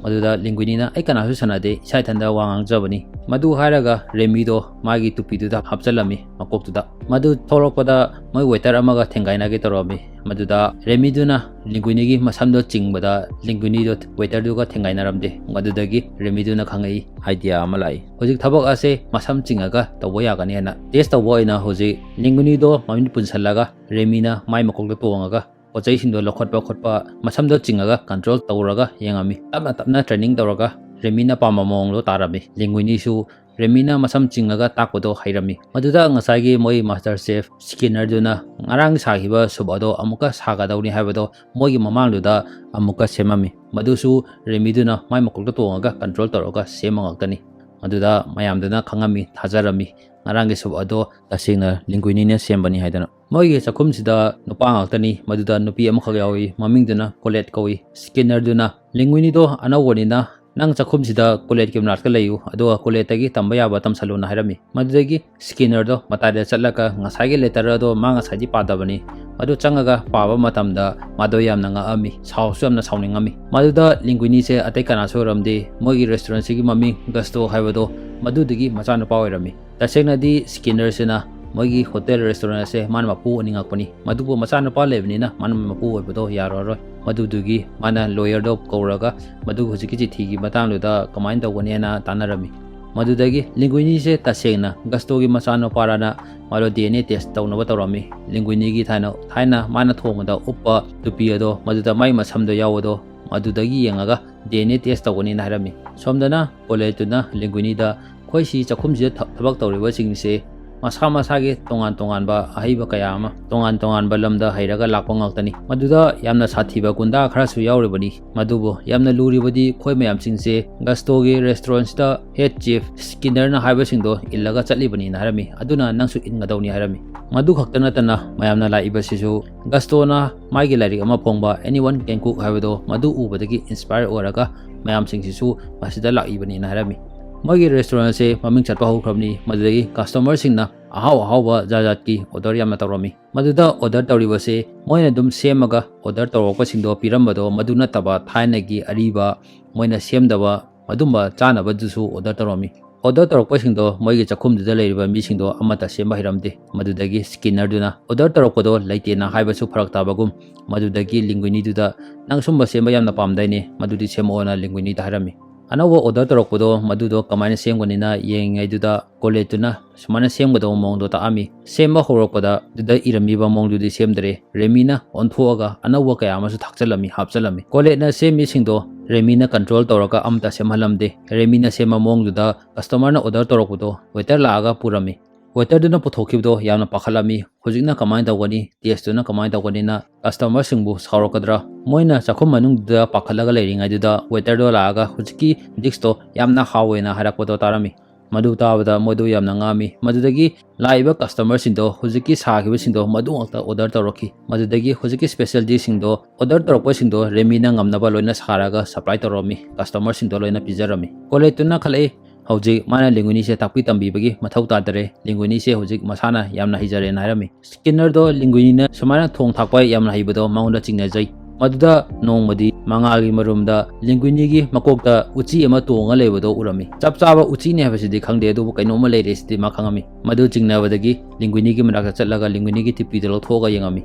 ꯃꯗꯨꯗ ꯂꯤꯡꯒꯨꯏꯅꯤꯅ, "ꯑꯩ ꯀꯅꯥꯁꯨ ꯁꯥꯟꯅꯗꯦ, ꯏꯁꯥ ꯏꯊꯟꯗ ꯋꯥ ꯉꯥꯡꯖꯕꯅꯤ"꯫ ꯃꯗꯨ ꯍꯥꯏꯔꯒ ꯔꯦꯃꯤꯗꯣ ꯃꯥꯒꯤ ꯇꯨꯄꯤꯗꯨꯗ ꯍꯥꯞꯆꯜꯂꯝꯃꯤ, ꯃꯀꯣꯛꯇꯨꯗ꯫ ꯃꯗꯨ ꯊꯣꯛꯂꯛꯄꯗ ꯃꯣꯏ ꯋꯦꯇꯔ ꯑꯃꯒ ꯊꯦꯡꯒꯥꯏꯅꯒꯦ ꯇꯧꯔꯝꯃꯤ꯫ ꯃꯗꯨꯗ ꯔꯦꯃꯤꯗꯨꯅ ꯂꯤꯡꯒꯨꯏꯅꯤꯒꯤ ꯃꯁꯝꯗꯣ ꯆꯤꯡꯕꯗ ꯂꯤꯡꯒꯨꯏꯅꯤꯗꯣ ꯋꯦꯇꯔꯗꯨꯒ ꯊꯦꯡꯒꯥꯏꯅꯔꯝꯗꯦ꯫ ꯃꯗꯨꯗꯒꯤ ꯔꯦꯃꯤꯗꯨꯅ ꯈꯪꯉꯛꯏ, ꯑꯥꯏꯗꯤꯌꯥ ꯑꯃ ꯂꯥꯛꯏ꯫ ꯍꯧꯖꯤꯛ ꯊꯕꯛ ꯑꯁꯦ ꯃꯁꯝ ꯆꯤꯡꯉꯒ ꯇꯧꯕ ꯌꯥꯒꯅꯤ ꯍꯥꯏꯅ꯫ ꯇꯦꯁ ꯇꯧꯕ ꯑꯣꯏꯅ ꯍꯧꯖꯤꯛ ꯂꯤꯡꯒꯨꯏꯅꯤꯗꯣ ꯃꯃꯤꯠ ꯄꯨꯟꯁꯜꯂꯒ ꯔꯦꯃꯤꯅ ꯃꯥꯏ ꯃꯀꯣꯛꯇ ꯇꯣꯡꯉꯒ ꯄꯣꯠ ꯆꯩꯁꯤꯡꯗꯣ ꯂꯧꯈꯠꯄ ꯈꯣꯠꯄ, ꯃꯁꯝꯗꯣ ꯆꯤꯡꯉꯒ ꯀꯟꯇ꯭ꯔꯣꯜ ꯇꯧꯔꯒ ꯌꯦꯡꯉꯝꯃꯤ꯫ ꯇꯞꯅ ꯇꯞꯅ ꯇ꯭ꯔꯦꯅꯤꯡ ꯇꯧꯔꯒ ꯔꯦꯃꯤꯅ ꯄꯥꯝꯕ ꯃꯑꯣꯡꯗꯣ ꯇꯥꯔꯝꯃꯤ꯫ ꯂꯤꯡꯒꯨꯏꯅꯤꯁꯨ ꯔꯦꯃꯤꯅ ꯃꯁꯝ ꯆꯤꯡꯉꯒ ꯇꯥꯛꯄꯗꯣ ꯍꯩꯔꯝꯃꯤ꯫ ꯃꯗꯨꯗ ꯉꯁꯥꯏꯒꯤ ꯃꯣꯏ ꯃꯥꯁꯇꯔ ꯆꯦꯐ ꯁ꯭ꯀꯤꯟꯅꯔꯗꯨꯅ ꯉꯔꯥꯡ ꯁꯥꯈꯤꯕ ꯁꯨꯞ ꯑꯗꯣ ꯑꯃꯨꯛꯀ ꯁꯥꯒꯗꯧꯅꯤ ꯍꯥꯏꯕꯗꯣ ꯃꯣꯏꯒꯤ ꯃꯃꯥꯡꯗꯨꯗ ꯑꯃꯨꯛꯀ ꯁꯦꯝꯃꯝꯃꯤ꯫ ꯃꯗꯨꯁꯨ ꯔꯦꯃꯤꯗꯨꯅ ꯃꯥꯏ ꯃꯀꯣꯛꯇ ꯇꯣꯡꯉꯒ ꯀꯟꯇ꯭ꯔꯣꯜ ꯇꯧꯔꯒ ꯁꯦꯝꯕ ꯉꯥꯛꯇꯅꯤ꯫ ꯃꯗꯨꯗ ꯃꯌꯥꯝꯗꯨꯅ ꯈꯪꯉꯝꯃꯤ, ꯊꯥꯖꯔꯝꯃꯤ꯫ ꯉꯔꯥꯡꯒꯤ ꯁꯨꯞ ꯑꯗꯣ ꯇꯁꯦꯡꯅ ꯂꯤꯡꯒꯨꯏꯅꯤꯅ ꯁꯦꯝꯕꯅꯤ ꯍꯥꯏꯗꯅ꯫ ꯃꯣꯏꯒꯤ ꯆꯥꯛꯈꯨꯝꯁꯤꯗ ꯅꯨꯄꯥ ꯉꯥꯛꯇꯅꯤ, ꯃꯗꯨꯗ ꯅꯨꯄꯤ ꯑꯃꯈꯛ ꯌꯥꯎꯏ, ꯃꯃꯤꯡꯗꯨꯅ ꯀꯣꯂꯦꯠ ꯀꯧꯏ꯫ ꯁ꯭ꯀꯤꯟꯅꯔꯗꯨꯅ, "ꯂꯤꯡꯒꯨꯏꯅꯤꯗꯣ ꯑꯅꯧꯕꯅꯤꯅ ꯅꯪ ꯆꯥꯛꯈꯨꯝꯁꯤꯗ ꯀꯣꯂꯦꯠꯀꯤ ꯃꯅꯥꯛꯇ ꯂꯩꯌꯨ, ꯑꯗꯨꯒ ꯀꯣꯂꯦꯠꯇꯒꯤ ꯇꯝꯕ ꯌꯥꯕ ꯇꯝꯁꯜꯂꯨꯅ" ꯍꯥꯏꯔꯝꯃꯤ꯫ ꯃꯗꯨꯗꯒꯤ ꯁ꯭ꯀꯤꯟꯅꯔꯗꯣ ꯃꯇꯥꯏꯗ ꯆꯠꯂꯒ ꯉꯁꯥꯏꯒꯤ ꯂꯦꯇꯔ ꯑꯗꯣ ꯃꯥ ꯉꯁꯥꯏꯗꯤ ꯄꯥꯗꯕꯅꯤ, ꯃꯗꯨ ꯆꯪꯉꯒ ꯄꯥꯕ ꯃꯇꯝꯗ ꯃꯥꯗꯣ ꯌꯥꯝꯅ ꯉꯛꯑꯝꯃꯤ, ꯁꯥꯎꯁꯨ ꯌꯥꯝꯅ ꯁꯥꯎꯅꯤꯡꯉꯝꯃꯤ꯫ ꯃꯗꯨꯗ ꯂꯤꯡꯒꯨꯏꯅꯤꯁꯦ ꯑꯇꯩ ꯀꯅꯥꯁꯨ ꯑꯣꯏꯔꯝꯗꯦ, ꯃꯣꯏꯒꯤ ꯔꯦꯁꯇꯨꯔꯦꯟꯁꯤꯒꯤ ꯃꯃꯤꯡ ꯒꯁꯇꯣ ꯍꯥꯏꯕꯗꯣ ꯃꯗꯨꯗꯨꯒꯤ ꯃꯆꯥꯅꯨꯄꯥ ꯑꯣꯏꯔꯝꯃꯤ꯫ ꯇꯁꯦꯡꯅꯗꯤ ꯁ꯭ꯀꯤꯟꯅꯔꯁꯤꯅ ꯃꯣꯏꯒꯤ ꯍꯣꯇꯦꯜ ꯔꯦꯁꯇꯨꯔꯦꯟ ꯑꯁꯦ ꯃꯥꯅ ꯃꯄꯨ ꯑꯣꯏꯅꯤꯡꯉꯛꯄꯅꯤ꯫ ꯃꯗꯨꯕꯨ ꯃꯆꯥꯅꯨꯄꯥ ꯂꯩꯕꯅꯤꯅ ꯃꯥꯅ ꯃꯄꯨ ꯑꯣꯏꯕꯗꯣ ꯌꯥꯔꯔꯣꯏ꯫ ꯃꯗꯨꯗꯨꯒꯤ ꯃꯥꯅ ꯂꯣꯌꯔꯗꯣ ꯀꯧꯔꯒ ꯃꯗꯨ ꯍꯧꯖꯤꯛꯀꯤ ꯆꯤꯊꯤꯒꯤ ꯃꯇꯥꯡꯗꯨꯗ ꯀꯃꯥꯏꯅ ꯇꯧꯒꯅꯤ ꯍꯥꯏꯅ ꯇꯥꯟꯅꯔꯝꯃꯤ꯫ ꯃꯗꯨꯗꯒꯤ ꯂꯤꯡꯒꯨꯏꯅꯤꯁꯦ ꯇꯁꯦꯡꯅ ꯒꯁꯇꯣꯒꯤ ꯃꯆꯥꯅꯨꯄꯥꯔꯅ ꯃꯥꯗꯣ ꯗꯤ ꯑꯦꯟ ꯑꯦ ꯇꯦꯁ ꯇꯧꯅꯕ ꯇꯧꯔꯝꯃꯤ꯫ ꯂꯤꯡꯒꯨꯏꯅꯤꯒꯤ ꯊꯥꯏꯅ, ꯊꯥꯏꯅ ꯃꯥꯅ ꯊꯣꯡꯕꯗ ꯎꯞꯄ ꯇꯨꯄꯤ ꯑꯗꯣ, ꯃꯗꯨꯗ ꯃꯥꯏ ꯃꯁꯝꯗꯣ ꯌꯥꯎꯕꯗꯣ, ꯃꯗꯨꯗꯒꯤ ꯌꯦꯡꯉꯒ ꯗꯤ ꯑꯦꯟ ꯑꯦ ꯇꯦꯁ ꯇꯧꯒꯅꯤꯅ ꯍꯥꯏꯔꯝꯃꯤ꯫ ꯁꯣꯝꯗꯅ ꯀꯣꯂꯦꯠꯇꯨꯅ ꯂꯤꯡꯒꯨꯏꯅꯤꯗ ꯑꯩꯈꯣꯏ ꯁꯤ ꯆꯥꯛꯈꯨꯝꯁꯤꯗ ꯊ-, ꯊꯕꯛ ꯇꯧꯔꯤꯕꯁꯤꯡꯁꯦ ꯃꯁꯥ ꯃꯁꯥꯒꯤ ꯇꯣꯉꯥꯟ ꯇꯣꯉꯥꯟꯕ ꯑꯍꯩꯕ ꯀꯌꯥ ꯑꯃ, ꯇꯣꯉꯥꯟ ꯇꯣꯉꯥꯟꯕ ꯂꯝꯗ ꯍꯩꯔꯒ ꯂꯥꯛꯄ ꯉꯥꯛꯇꯅꯤ꯫ ꯃꯗꯨꯗ ꯌꯥꯝꯅ ꯁꯥꯊꯤꯕ ꯒꯨꯟꯗꯥ ꯈꯔꯁꯨ ꯌꯥꯎꯔꯤꯕꯅꯤ꯫ ꯃꯗꯨꯕꯨ ꯌꯥꯝꯅ ꯂꯨꯔꯤꯕꯗꯤ ꯑꯩꯈꯣꯏ ꯃꯌꯥꯝꯁꯤꯡꯁꯦ ꯒꯁꯇꯣꯒꯤ restaurantꯁꯤꯗ head chef ꯁ꯭ꯀꯤꯟꯅꯔꯅ ꯍꯥꯏꯕꯁꯤꯡꯗꯣ ꯏꯜꯂꯒ ꯆꯠꯂꯤꯕꯅꯤꯅ ꯍꯥꯏꯔꯝꯃꯤ꯫ ꯑꯗꯨꯅ ꯅꯪꯁꯨ ꯏꯟꯒꯗꯧꯅꯤ ꯍꯥꯏꯔꯝꯃꯤ꯫ ꯃꯗꯨ ꯈꯛꯇ ꯅꯠꯇꯅ ꯃꯌꯥꯝꯅ ꯂꯥꯛꯏꯕꯁꯤꯁꯨ ꯒꯁꯇꯣꯅ ꯃꯥꯒꯤ ꯂꯥꯏꯔꯤꯛ ꯑꯃ ꯐꯣꯡꯕ Anyone Can Cook ꯍꯥꯏꯕꯗꯣ ꯃꯗꯨ ꯎꯕꯗꯒꯤ inspire ꯑꯣꯏꯔꯒ ꯃꯌꯥꯝꯁꯤꯡꯁꯤꯁꯨ ꯃꯁꯤꯗ ꯂꯥꯛꯏꯕꯅꯤꯅ ꯍꯥꯏꯔꯝꯃꯤ꯫ ꯃꯣꯏꯒꯤ restaurantꯁꯦ ꯃꯃꯤꯡ ꯆꯠꯄ ꯍꯧꯈ꯭ꯔꯕꯅꯤ꯫ ꯃꯗꯨꯗꯒꯤ customerꯁꯤꯡꯅ ꯑꯍꯥꯎ ꯑꯍꯥꯎꯕ ꯖꯥꯠ ꯖꯥꯠꯀꯤ order ꯌꯥꯝꯅ ꯇꯧꯔꯝꯃꯤ꯫ ꯃꯗꯨꯗ order ꯇꯧꯔꯤꯕꯁꯦ ꯃꯣꯏꯅ ꯑꯗꯨꯝ ꯁꯦꯝꯃꯒ order ꯇꯧꯔꯛꯄꯁꯤꯡꯗꯣ ꯄꯤꯔꯝꯕꯗꯣ ꯃꯗꯨ ꯅꯠꯇꯕ ꯊꯥꯏꯅꯒꯤ ꯑꯔꯤꯕ ꯃꯣꯏꯅ ꯁꯦꯝꯗꯕ ꯑꯗꯨꯝꯕ ꯆꯥꯅꯕꯗꯨꯁꯨ order ꯇꯧꯔꯝꯃꯤ꯫ Order ꯇꯧꯔꯛꯄꯁꯤꯡꯗꯣ ꯃꯣꯏꯒꯤ ꯆꯥꯛꯈꯨꯝꯗꯨꯗ ꯂꯩꯔꯤꯕ ꯃꯤꯁꯤꯡꯗꯣ ꯑꯃꯠꯇ ꯁꯦꯝꯕ ꯍꯩꯔꯝꯗꯦ꯫ ꯃꯗꯨꯗꯒꯤ ꯁ꯭ꯀꯤꯟꯅꯔꯗꯨꯅ order ꯇꯧꯔꯛꯄꯗꯣ ꯂꯩꯇꯦꯅ ꯍꯥꯏꯕꯁꯨ ꯐꯔꯛ ꯇꯥꯕꯒꯨꯝ, ꯃꯗꯨꯗꯒꯤ ꯂꯤꯡꯒꯨꯏꯅꯤꯗꯨꯗ "ꯅꯪ ꯁꯨꯝꯕ ꯁꯦꯝꯕ ꯌꯥꯝꯅ ꯄꯥꯝꯗꯥꯏꯅꯦ, ꯃꯗꯨꯗꯤ ꯁꯦꯝꯃꯛꯑꯣꯅ" ꯂꯤꯡꯒꯨꯏꯅꯤꯗ ꯍꯥꯏꯔꯝꯃꯤ꯫ ꯑꯅꯧꯕ order ꯇꯧꯔꯛꯄꯗꯣ ꯃꯗꯨꯗꯣ ꯀꯃꯥꯏꯅ ꯁꯦꯝꯒꯅꯤꯅ ꯌꯦꯡꯉꯤꯉꯩꯗꯨꯗ ꯀꯣꯂꯦꯠꯇꯨꯅ ꯁꯨꯃꯥꯏꯅ ꯁꯦꯝꯒꯗꯧꯕ ꯃꯑꯣꯡꯗꯣ ꯇꯥꯛꯑꯝꯃꯤ꯫ ꯁꯦꯝꯕ ꯍꯧꯔꯛꯄꯗ ꯑꯗꯨꯗ ꯏꯔꯝꯃꯤꯕ ꯃꯑꯣꯡꯗꯨꯗꯤ ꯁꯦꯝꯗ꯭ꯔꯦ꯫ ꯔꯦꯃꯤꯅ ꯑꯣꯟꯊꯣꯛꯑꯒ ꯑꯅꯧꯕ ꯀꯌꯥ ꯑꯃꯁꯨ ꯊꯥꯛꯆꯜꯂꯝꯃꯤ, ꯍꯥꯞꯆꯜꯂꯝꯃꯤ꯫ ꯀꯣꯂꯦꯠꯅ ꯁꯦꯝꯃꯤꯁꯤꯡꯗꯣ ꯔꯦꯃꯤꯅ control ꯇꯧꯔꯒ ꯑꯃꯠꯇ ꯁꯦꯝꯍꯜꯂꯝꯗꯦ꯫ ꯔꯦꯃꯤꯅ ꯁꯦꯝꯕ ꯃꯑꯣꯡꯗꯨꯗ customerꯅ order ꯇꯧꯔꯛꯄꯗꯣ waiter ꯂꯥꯛꯑꯒ ꯄꯨꯔꯝꯃꯤ꯫ Waiterꯗꯨꯅ ꯄꯨꯊꯣꯛꯈꯤꯕꯗꯣ ꯌꯥꯝꯅ ꯄꯥꯈꯠꯂꯝꯃꯤ꯫ ꯍꯧꯖꯤꯛꯅ ꯀꯃꯥꯏꯅ ꯇꯧꯒꯅꯤ? Tasteꯇꯨꯅ ꯀꯃꯥꯏꯅ ꯇꯧꯒꯅꯤꯅ customerꯁꯤꯡꯕꯨ ꯁꯥꯎꯔꯛꯀꯗ꯭ꯔꯥ? ꯃꯣꯏꯅ ꯆꯥꯛꯈꯨꯝ ꯃꯅꯨꯡꯗꯨꯗ ꯄꯥꯈꯠꯂꯒ ꯂꯩꯔꯤꯉꯩꯗꯨꯗ waiterꯗꯣ ꯂꯥꯛꯑꯒ ꯍꯧꯖꯤꯛꯀꯤ dishꯇꯣ ꯌꯥꯝꯅ ꯍꯥꯎꯋꯦꯅ ꯍꯥꯏꯔꯛꯄꯗꯣ ꯇꯥꯔꯝꯃꯤ꯫ ꯃꯗꯨ ꯇꯥꯕꯗ ꯃꯣꯏꯗꯣ ꯌꯥꯝꯅ ꯉꯥꯡꯃꯤ꯫ ꯃꯗꯨꯗꯒꯤ ꯂꯥꯛꯏꯕ customerꯁꯤꯡꯗꯣ ꯍꯧꯖꯤꯛꯀꯤ ꯁꯥꯈꯤꯕꯁꯤꯡꯗꯣ ꯃꯗꯨ ꯉꯥꯛꯇ order ꯇꯧꯔꯛꯈꯤ꯫ ꯃꯗꯨꯗꯒꯤ ꯍꯧꯖꯤꯛꯀꯤ specialtyꯁꯤꯡꯗꯣ order ꯇꯧꯔꯛꯄꯁꯤꯡꯗꯣ ꯔꯦꯃꯤꯅ ꯉꯝꯅꯕ ꯂꯣꯏꯅ ꯁꯥꯔꯒ supply ꯇꯧꯔꯝꯃꯤ꯫ Customerꯁꯤꯡꯗꯣ ꯂꯣꯏꯅ ꯄꯤꯖꯔꯝꯃꯤ꯫ ꯀꯣꯂꯦꯠꯇꯨꯅ ꯈꯜꯂꯛꯏ, ꯍꯧꯖꯤꯛ ꯃꯥꯅ ꯂꯤꯡꯒꯨꯏꯅꯤꯁꯦ ꯇꯥꯛꯄꯤ ꯇꯝꯕꯤꯕꯒꯤ ꯃꯊꯧ ꯇꯥꯗꯔꯦ꯫ ꯂꯤꯡꯒꯨꯏꯅꯤꯁꯦ ꯍꯧꯖꯤꯛ ꯃꯁꯥꯅ ꯌꯥꯝꯅ ꯍꯩꯖꯔꯦꯅ ꯍꯥꯏꯔꯝꯃꯤ꯫ ꯁ꯭ꯀꯤꯟꯅꯔꯗꯣ ꯂꯤꯡꯒꯨꯏꯅꯤꯅ ꯁꯨꯃꯥꯏꯅ ꯊꯣꯡ ꯊꯥꯛꯄ ꯌꯥꯝꯅ ꯍꯩꯕꯗꯣ ꯃꯉꯣꯟꯗ ꯆꯤꯡꯅꯖꯩ꯫ ꯃꯗꯨꯗ ꯅꯣꯡꯃꯗꯤ ꯃꯉꯥꯜꯒꯤ ꯃꯔꯨꯝꯗ ꯂꯤꯡꯒꯨꯏꯅꯤꯒꯤ ꯃꯀꯣꯛꯇ ꯎꯆꯤ ꯑꯃ ꯇꯣꯡꯉ ꯂꯩꯕꯗꯣ ꯎꯔꯝꯃꯤ꯫ ꯆꯞ ꯆꯥꯕ ꯎꯆꯤꯅꯦ ꯍꯥꯏꯕꯁꯤꯗꯤ ꯈꯪꯗꯦ, ꯑꯗꯨꯕꯨ ꯀꯩꯅꯣꯝꯃ ꯂꯩꯔꯦ ꯁꯤꯗꯤ ꯃꯥ ꯈꯪꯉꯝꯃꯤ꯫ ꯃꯗꯨ ꯆꯤꯡꯅꯕꯗꯒꯤ ꯂꯤꯡꯒꯨꯏꯅꯤꯒꯤ ꯃꯅꯥꯛꯇ ꯆꯠꯂꯒ ꯂꯤꯡꯒꯨꯏꯅꯤꯒꯤ ꯇꯨꯄꯤꯗꯣ ꯂꯧꯊꯣꯛꯑꯒ ꯌꯦꯡꯉꯝꯃꯤ꯫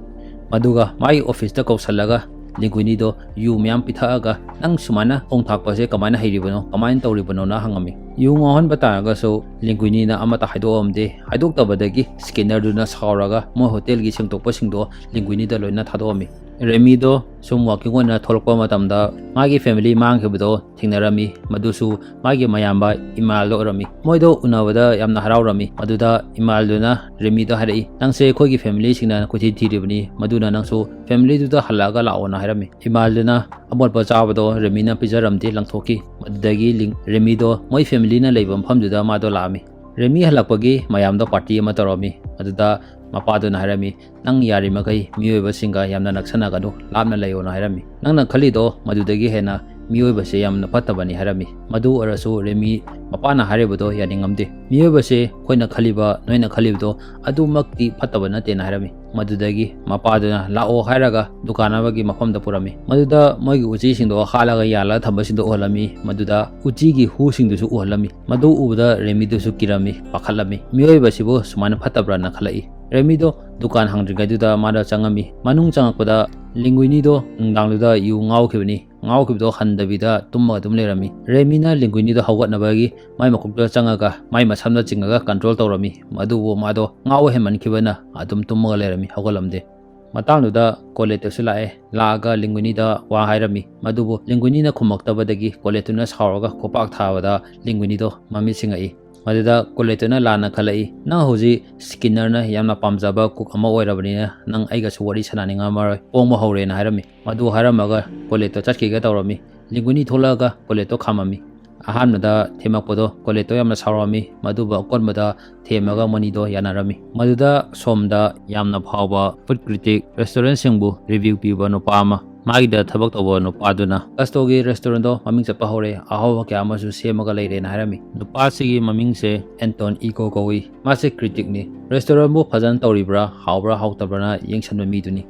ꯃꯗꯨꯒ ꯃꯥꯒꯤ officeꯇ ꯀꯧꯁꯜꯂꯒ ꯂꯤꯡꯒꯨꯏꯅꯤꯗꯣ ꯌꯨ ꯃꯌꯥꯝ ꯄꯤꯊꯛꯑꯒ, "ꯅꯪ ꯁꯨꯃꯥꯏꯅ ꯊꯣꯡ ꯊꯥꯛꯄꯁꯦ ꯀꯃꯥꯏꯅ ꯍꯩꯔꯤꯕꯅꯣ? ꯀꯃꯥꯏꯅ ꯇꯧꯔꯤꯕꯅꯣꯅ?" ꯍꯪꯉꯝꯃꯤ꯫ ꯌꯨ ꯉꯥꯎꯍꯟꯕ ꯇꯥꯔꯒꯁꯨ ꯂꯤꯡꯒꯨꯏꯅꯤꯅ ꯑꯃꯠꯇ ꯍꯥꯏꯗꯣꯛꯑꯝꯗꯦ꯫ ꯍꯥꯏꯗꯣꯛꯇꯕꯗꯒꯤ ꯁ꯭ꯀꯤꯟꯅꯔꯗꯨꯅ ꯁꯥꯎꯔꯒ ꯃꯣꯏ ꯍꯣꯇꯦꯜꯒꯤ ꯁꯦꯡꯗꯣꯛꯄꯁꯤꯡꯗꯣ ꯂꯤꯡꯒꯨꯏꯅꯤꯗ ꯂꯣꯏꯅ ꯊꯥꯗꯣꯛꯑꯝꯃꯤ꯫ ꯔꯦꯃꯤꯗꯣ ꯁꯨꯝ ꯋꯥꯀꯤꯡ ꯑꯣꯏꯅ ꯊꯣꯛꯂꯛꯄ ꯃꯇꯝꯗ ꯃꯥꯒꯤ ꯐꯦꯃꯤꯂꯤ ꯃꯥꯡꯈꯤꯕꯗꯣ ꯊꯦꯡꯅꯔꯝꯃꯤ꯫ ꯃꯗꯨꯁꯨ ꯃꯥꯒꯤ ꯃꯌꯥꯝꯕ ꯏꯃꯥꯜꯗꯣ ꯑꯣꯏꯔꯝꯃꯤ꯫ ꯃꯣꯏꯗꯣ ꯎꯅꯕꯗ ꯌꯥꯝꯅ ꯍꯔꯥꯎꯔꯝꯃꯤ꯫ ꯃꯗꯨꯗ ꯏꯃꯥꯜꯗꯨꯅ ꯔꯦꯃꯤꯗ ꯍꯥꯏꯔꯛꯏ, "ꯅꯪꯁꯦ ꯑꯩꯈꯣꯏꯒꯤ ꯐꯦꯃꯤꯂꯤꯁꯤꯡꯅ ꯀꯣꯏꯊꯤ ꯊꯤꯔꯤꯕꯅꯤ, ꯃꯗꯨꯅ ꯅꯪꯁꯨ ꯐꯦꯃꯤꯂꯤꯗꯨꯗ ꯍꯜꯂꯛꯑꯒ ꯂꯥꯛꯑꯣꯅ" ꯍꯥꯏꯔꯝꯃꯤ꯫ ꯏꯃꯥꯜꯗꯨꯅ ꯑꯃꯣꯠꯄ ꯆꯥꯕꯗꯣ ꯔꯦꯃꯤꯅ ꯄꯤꯖꯔꯝꯗꯦ, ꯂꯪꯊꯣꯛꯈꯤ꯫ ꯃꯗꯨꯗꯒꯤ ꯂꯤꯡ-, ꯔꯦꯃꯤꯗꯣ ꯃꯣꯏ ꯐꯦꯃꯤꯂꯤꯅ ꯂꯩꯕ ꯃꯐꯝꯗꯨꯗ ꯃꯥꯗꯣ ꯂꯥꯛꯑꯝꯃꯤ꯫ ꯔꯦꯃꯤ ꯍꯜꯂꯛꯄꯒꯤ ꯃꯌꯥꯝꯗꯣ ꯄꯥꯔꯇꯤ ꯑꯃ ꯇꯧꯔꯝꯃꯤ꯫ ꯑꯗꯨꯗ ꯃꯄꯥꯗꯨꯅ ꯍꯥꯏꯔꯝꯃꯤ, "ꯅꯪ ꯌꯥꯔꯤꯃꯈꯩ ꯃꯤꯑꯣꯏꯕꯁꯤꯡꯒ ꯌꯥꯝꯅ ꯅꯛꯁꯟꯅꯒꯅꯨ, ꯂꯥꯞꯅ ꯂꯩꯌꯣꯅ" ꯍꯥꯏꯔꯝꯃꯤ꯫ "ꯅꯪꯅ ꯈꯜꯂꯤꯗꯣ ꯃꯗꯨꯗꯒꯤ ꯍꯦꯟꯅ ꯃꯤꯑꯣꯏꯕꯁꯦ ꯌꯥꯝꯅ ꯐꯠꯇꯕꯅꯤ" ꯍꯥꯏꯔꯝꯃꯤ꯫ ꯃꯗꯨ ꯑꯣꯏꯔꯁꯨ ꯔꯦꯃꯤ ꯃꯄꯥꯅ ꯍꯥꯏꯔꯤꯕꯗꯣ ꯌꯥꯅꯤꯡꯉꯝꯗꯦ꯫ "ꯃꯤꯑꯣꯏꯕꯁꯦ ꯑꯩꯈꯣꯏꯅ ꯈꯜꯂꯤꯕ, ꯅꯣꯏꯅ ꯈꯜꯂꯤꯕꯗꯣ ꯑꯗꯨꯃꯛꯇꯤ ꯐꯠꯇꯕ ꯅꯠꯇꯦꯅ" ꯍꯥꯏꯔꯝꯃꯤ꯫ ꯃꯗꯨꯗꯒꯤ ꯃꯄꯥꯗꯨꯅ ꯂꯥꯛꯑꯣ ꯍꯥꯏꯔꯒ ꯗꯨꯀꯥꯟ ꯑꯃꯒꯤ ꯃꯐꯝꯗ ꯄꯨꯔꯝꯃꯤ꯫ ꯃꯗꯨꯗ ꯃꯣꯏꯒꯤ ꯎꯆꯤꯁꯤꯡꯗꯣ ꯍꯥꯠꯂꯒ ꯌꯥꯜꯂꯒ ꯊꯝꯕꯁꯤꯡꯗꯣ ꯎꯍꯜꯂꯝꯃꯤ꯫ ꯃꯗꯨꯗ ꯎꯆꯤꯒꯤ ꯍꯨꯁꯤꯡꯗꯨꯁꯨ ꯎꯍꯜꯂꯝꯃꯤ꯫ ꯃꯗꯨ ꯎꯕꯗ ꯔꯦꯃꯤꯗꯨꯁꯨ ꯀꯤꯔꯝꯃꯤ, ꯄꯥꯈꯠꯂꯝꯃꯤ꯫ ꯃꯤꯑꯣꯏꯕꯁꯤꯕꯨ ꯁꯨꯃꯥꯏꯅ ꯐꯠꯇꯕ꯭ꯔꯥꯅ ꯈꯜꯂꯛꯏ꯫ ꯔꯦꯃꯤꯗꯣ ꯗꯨꯀꯥꯟ ꯍꯥꯡꯗ꯭ꯔꯤꯉꯩꯗꯨꯗ ꯃꯥꯗꯣ ꯆꯪꯉꯝꯃꯤ꯫ ꯃꯅꯨꯡ ꯆꯪꯉꯛꯄꯗ ꯂꯤꯡꯒꯨꯏꯅꯤꯗꯣ ꯅꯨꯡꯗꯥꯡꯗꯨꯗ ꯌꯨ ꯉꯥꯎꯈꯤꯕꯅꯤ꯫ ꯉꯥꯎꯈꯤꯕꯗꯣ ꯍꯟꯗꯕꯤꯗ ꯇꯨꯝꯃꯒ ꯑꯗꯨꯝ ꯂꯩꯔꯝꯃꯤ꯫ ꯔꯦꯃꯤꯅ ꯂꯤꯡꯒꯨꯏꯅꯤꯗꯣ ꯍꯧꯒꯠꯅꯕꯒꯤ ꯃꯥꯏ ꯃꯀꯣꯛꯇ ꯆꯪꯉꯒ ꯃꯥꯏ ꯃꯁꯝꯗ ꯆꯤꯡꯉꯒ ꯀꯟꯇ꯭ꯔꯣꯜ ꯇꯧꯔꯝꯃꯤ꯫ ꯑꯗꯨꯕꯨ ꯃꯥꯗꯣ ꯉꯥꯎꯕ ꯍꯦꯟꯃꯟꯈꯤꯕꯅ ꯑꯗꯨꯝ ꯇꯨꯝꯃꯒ ꯂꯩꯔꯝꯃꯤ, ꯍꯧꯒꯠꯂꯝꯗꯦ꯫ ꯃꯇꯥꯡꯗꯨꯗ ꯀꯣꯂꯦꯠꯇꯨꯁꯨ ꯂꯥꯛꯑꯦ꯫ ꯂꯥꯛꯑꯒ ꯂꯤꯡꯒꯨꯏꯅꯤꯗ ꯋꯥ ꯍꯥꯏꯔꯝꯃꯤ꯫ ꯃꯗꯨꯕꯨ ꯂꯤꯡꯒꯨꯏꯅꯤꯅ ꯈꯨꯝꯃꯛꯇꯕꯗꯒꯤ ꯀꯣꯂꯦꯠꯇꯨꯅ ꯁꯥꯎꯔꯒ ꯈꯨꯄꯥꯛ ꯊꯥꯕꯗ ꯂꯤꯡꯒꯨꯏꯅꯤꯗꯣ ꯃꯃꯤꯠ ꯁꯤꯡꯉꯛꯏ꯫ ꯃꯗꯨꯗ ꯀꯣꯂꯦꯠꯇꯨꯅ ꯂꯥꯟꯅ ꯈꯜꯂꯛꯏ, "ꯅꯪ ꯍꯧꯖꯤꯛ ꯁ꯭ꯀꯤꯟꯅꯔꯅ ꯌꯥꯝꯅ ꯄꯥꯝꯖꯕ ꯀꯨꯛ ꯑꯃ ꯑꯣꯏꯔꯕꯅꯤꯅ ꯅꯪ ꯑꯩꯒꯁꯨ ꯋꯥꯔꯤ ꯁꯥꯟꯅꯅꯤꯡꯉꯝꯃꯔꯣꯏ, ꯄꯣꯡꯕ ꯍꯧꯔꯦꯅ" ꯍꯥꯏꯔꯝꯃꯤ꯫ ꯃꯗꯨ ꯍꯥꯏꯔꯝꯃꯒ ꯀꯣꯂꯦꯠꯇꯣ ꯆꯠꯈꯤꯒꯦ ꯇꯧꯔꯝꯃꯤ꯫ ꯂꯤꯡꯒꯨꯏꯅꯤ ꯊꯣꯛꯂꯛꯑꯒ ꯀꯣꯂꯦꯠꯇꯣ ꯈꯥꯝꯃꯝꯃꯤ꯫ ꯑꯍꯥꯟꯕꯗ ꯊꯦꯝꯃꯛꯄꯗꯣ ꯀꯣꯂꯦꯠꯇꯣ ꯌꯥꯝꯅ ꯁꯥꯎꯔꯝꯃꯤ꯫ ꯃꯗꯨꯕꯨ ꯑꯀꯣꯟꯕꯗ ꯊꯦꯝꯃꯒ ꯃꯅꯤꯗꯣ ꯌꯥꯅꯔꯝꯃꯤ꯫ ꯃꯗꯨꯗ ꯁꯣꯝꯗ ꯌꯥꯝꯅ ꯐꯥꯎꯕ ꯐꯨꯗ ꯀ꯭ꯔꯤꯇꯤꯛ, ꯔꯦꯁꯇꯨꯔꯦꯟꯁꯤꯡꯕꯨ ꯔꯤꯚꯤꯌꯨ ꯄꯤꯕ ꯅꯨꯄꯥ ꯑꯃ, ꯃꯥꯒꯤꯗ ꯊꯕꯛ ꯇꯧꯕ ꯅꯨꯄꯥꯗꯨꯅ ꯒꯁꯇꯣꯒꯤ ꯔꯦꯁꯇꯨꯔꯦꯟꯗꯣ ꯃꯃꯤꯡ ꯆꯠꯄ ꯍꯧꯔꯦ, ꯑꯍꯥꯎꯕ ꯀꯌꯥ ꯑꯃꯁꯨ ꯁꯦꯝꯃꯒ ꯂꯩꯔꯦꯅ ꯍꯥꯏꯔꯝꯃꯤ꯫ ꯅꯨꯄꯥꯁꯤꯒꯤ ꯃꯃꯤꯡꯁꯦ ꯑꯦꯟꯇꯣꯟ ꯏꯀꯣ ꯀꯧꯏ꯫ ꯃꯥꯁꯦ ꯀ꯭ꯔꯤꯇꯤꯛꯅꯤ꯫ ꯔꯦꯁꯇꯨꯔꯦꯟꯕꯨ ꯐꯖꯅ ꯇꯧꯔꯤꯕ꯭ꯔꯥ, ꯍꯥꯎꯕ꯭ꯔꯥ ꯍꯥꯎꯇꯕ꯭ꯔꯥꯅ ꯌꯦꯡꯁꯤꯟꯕ ꯃꯤꯗꯨꯅꯤ꯫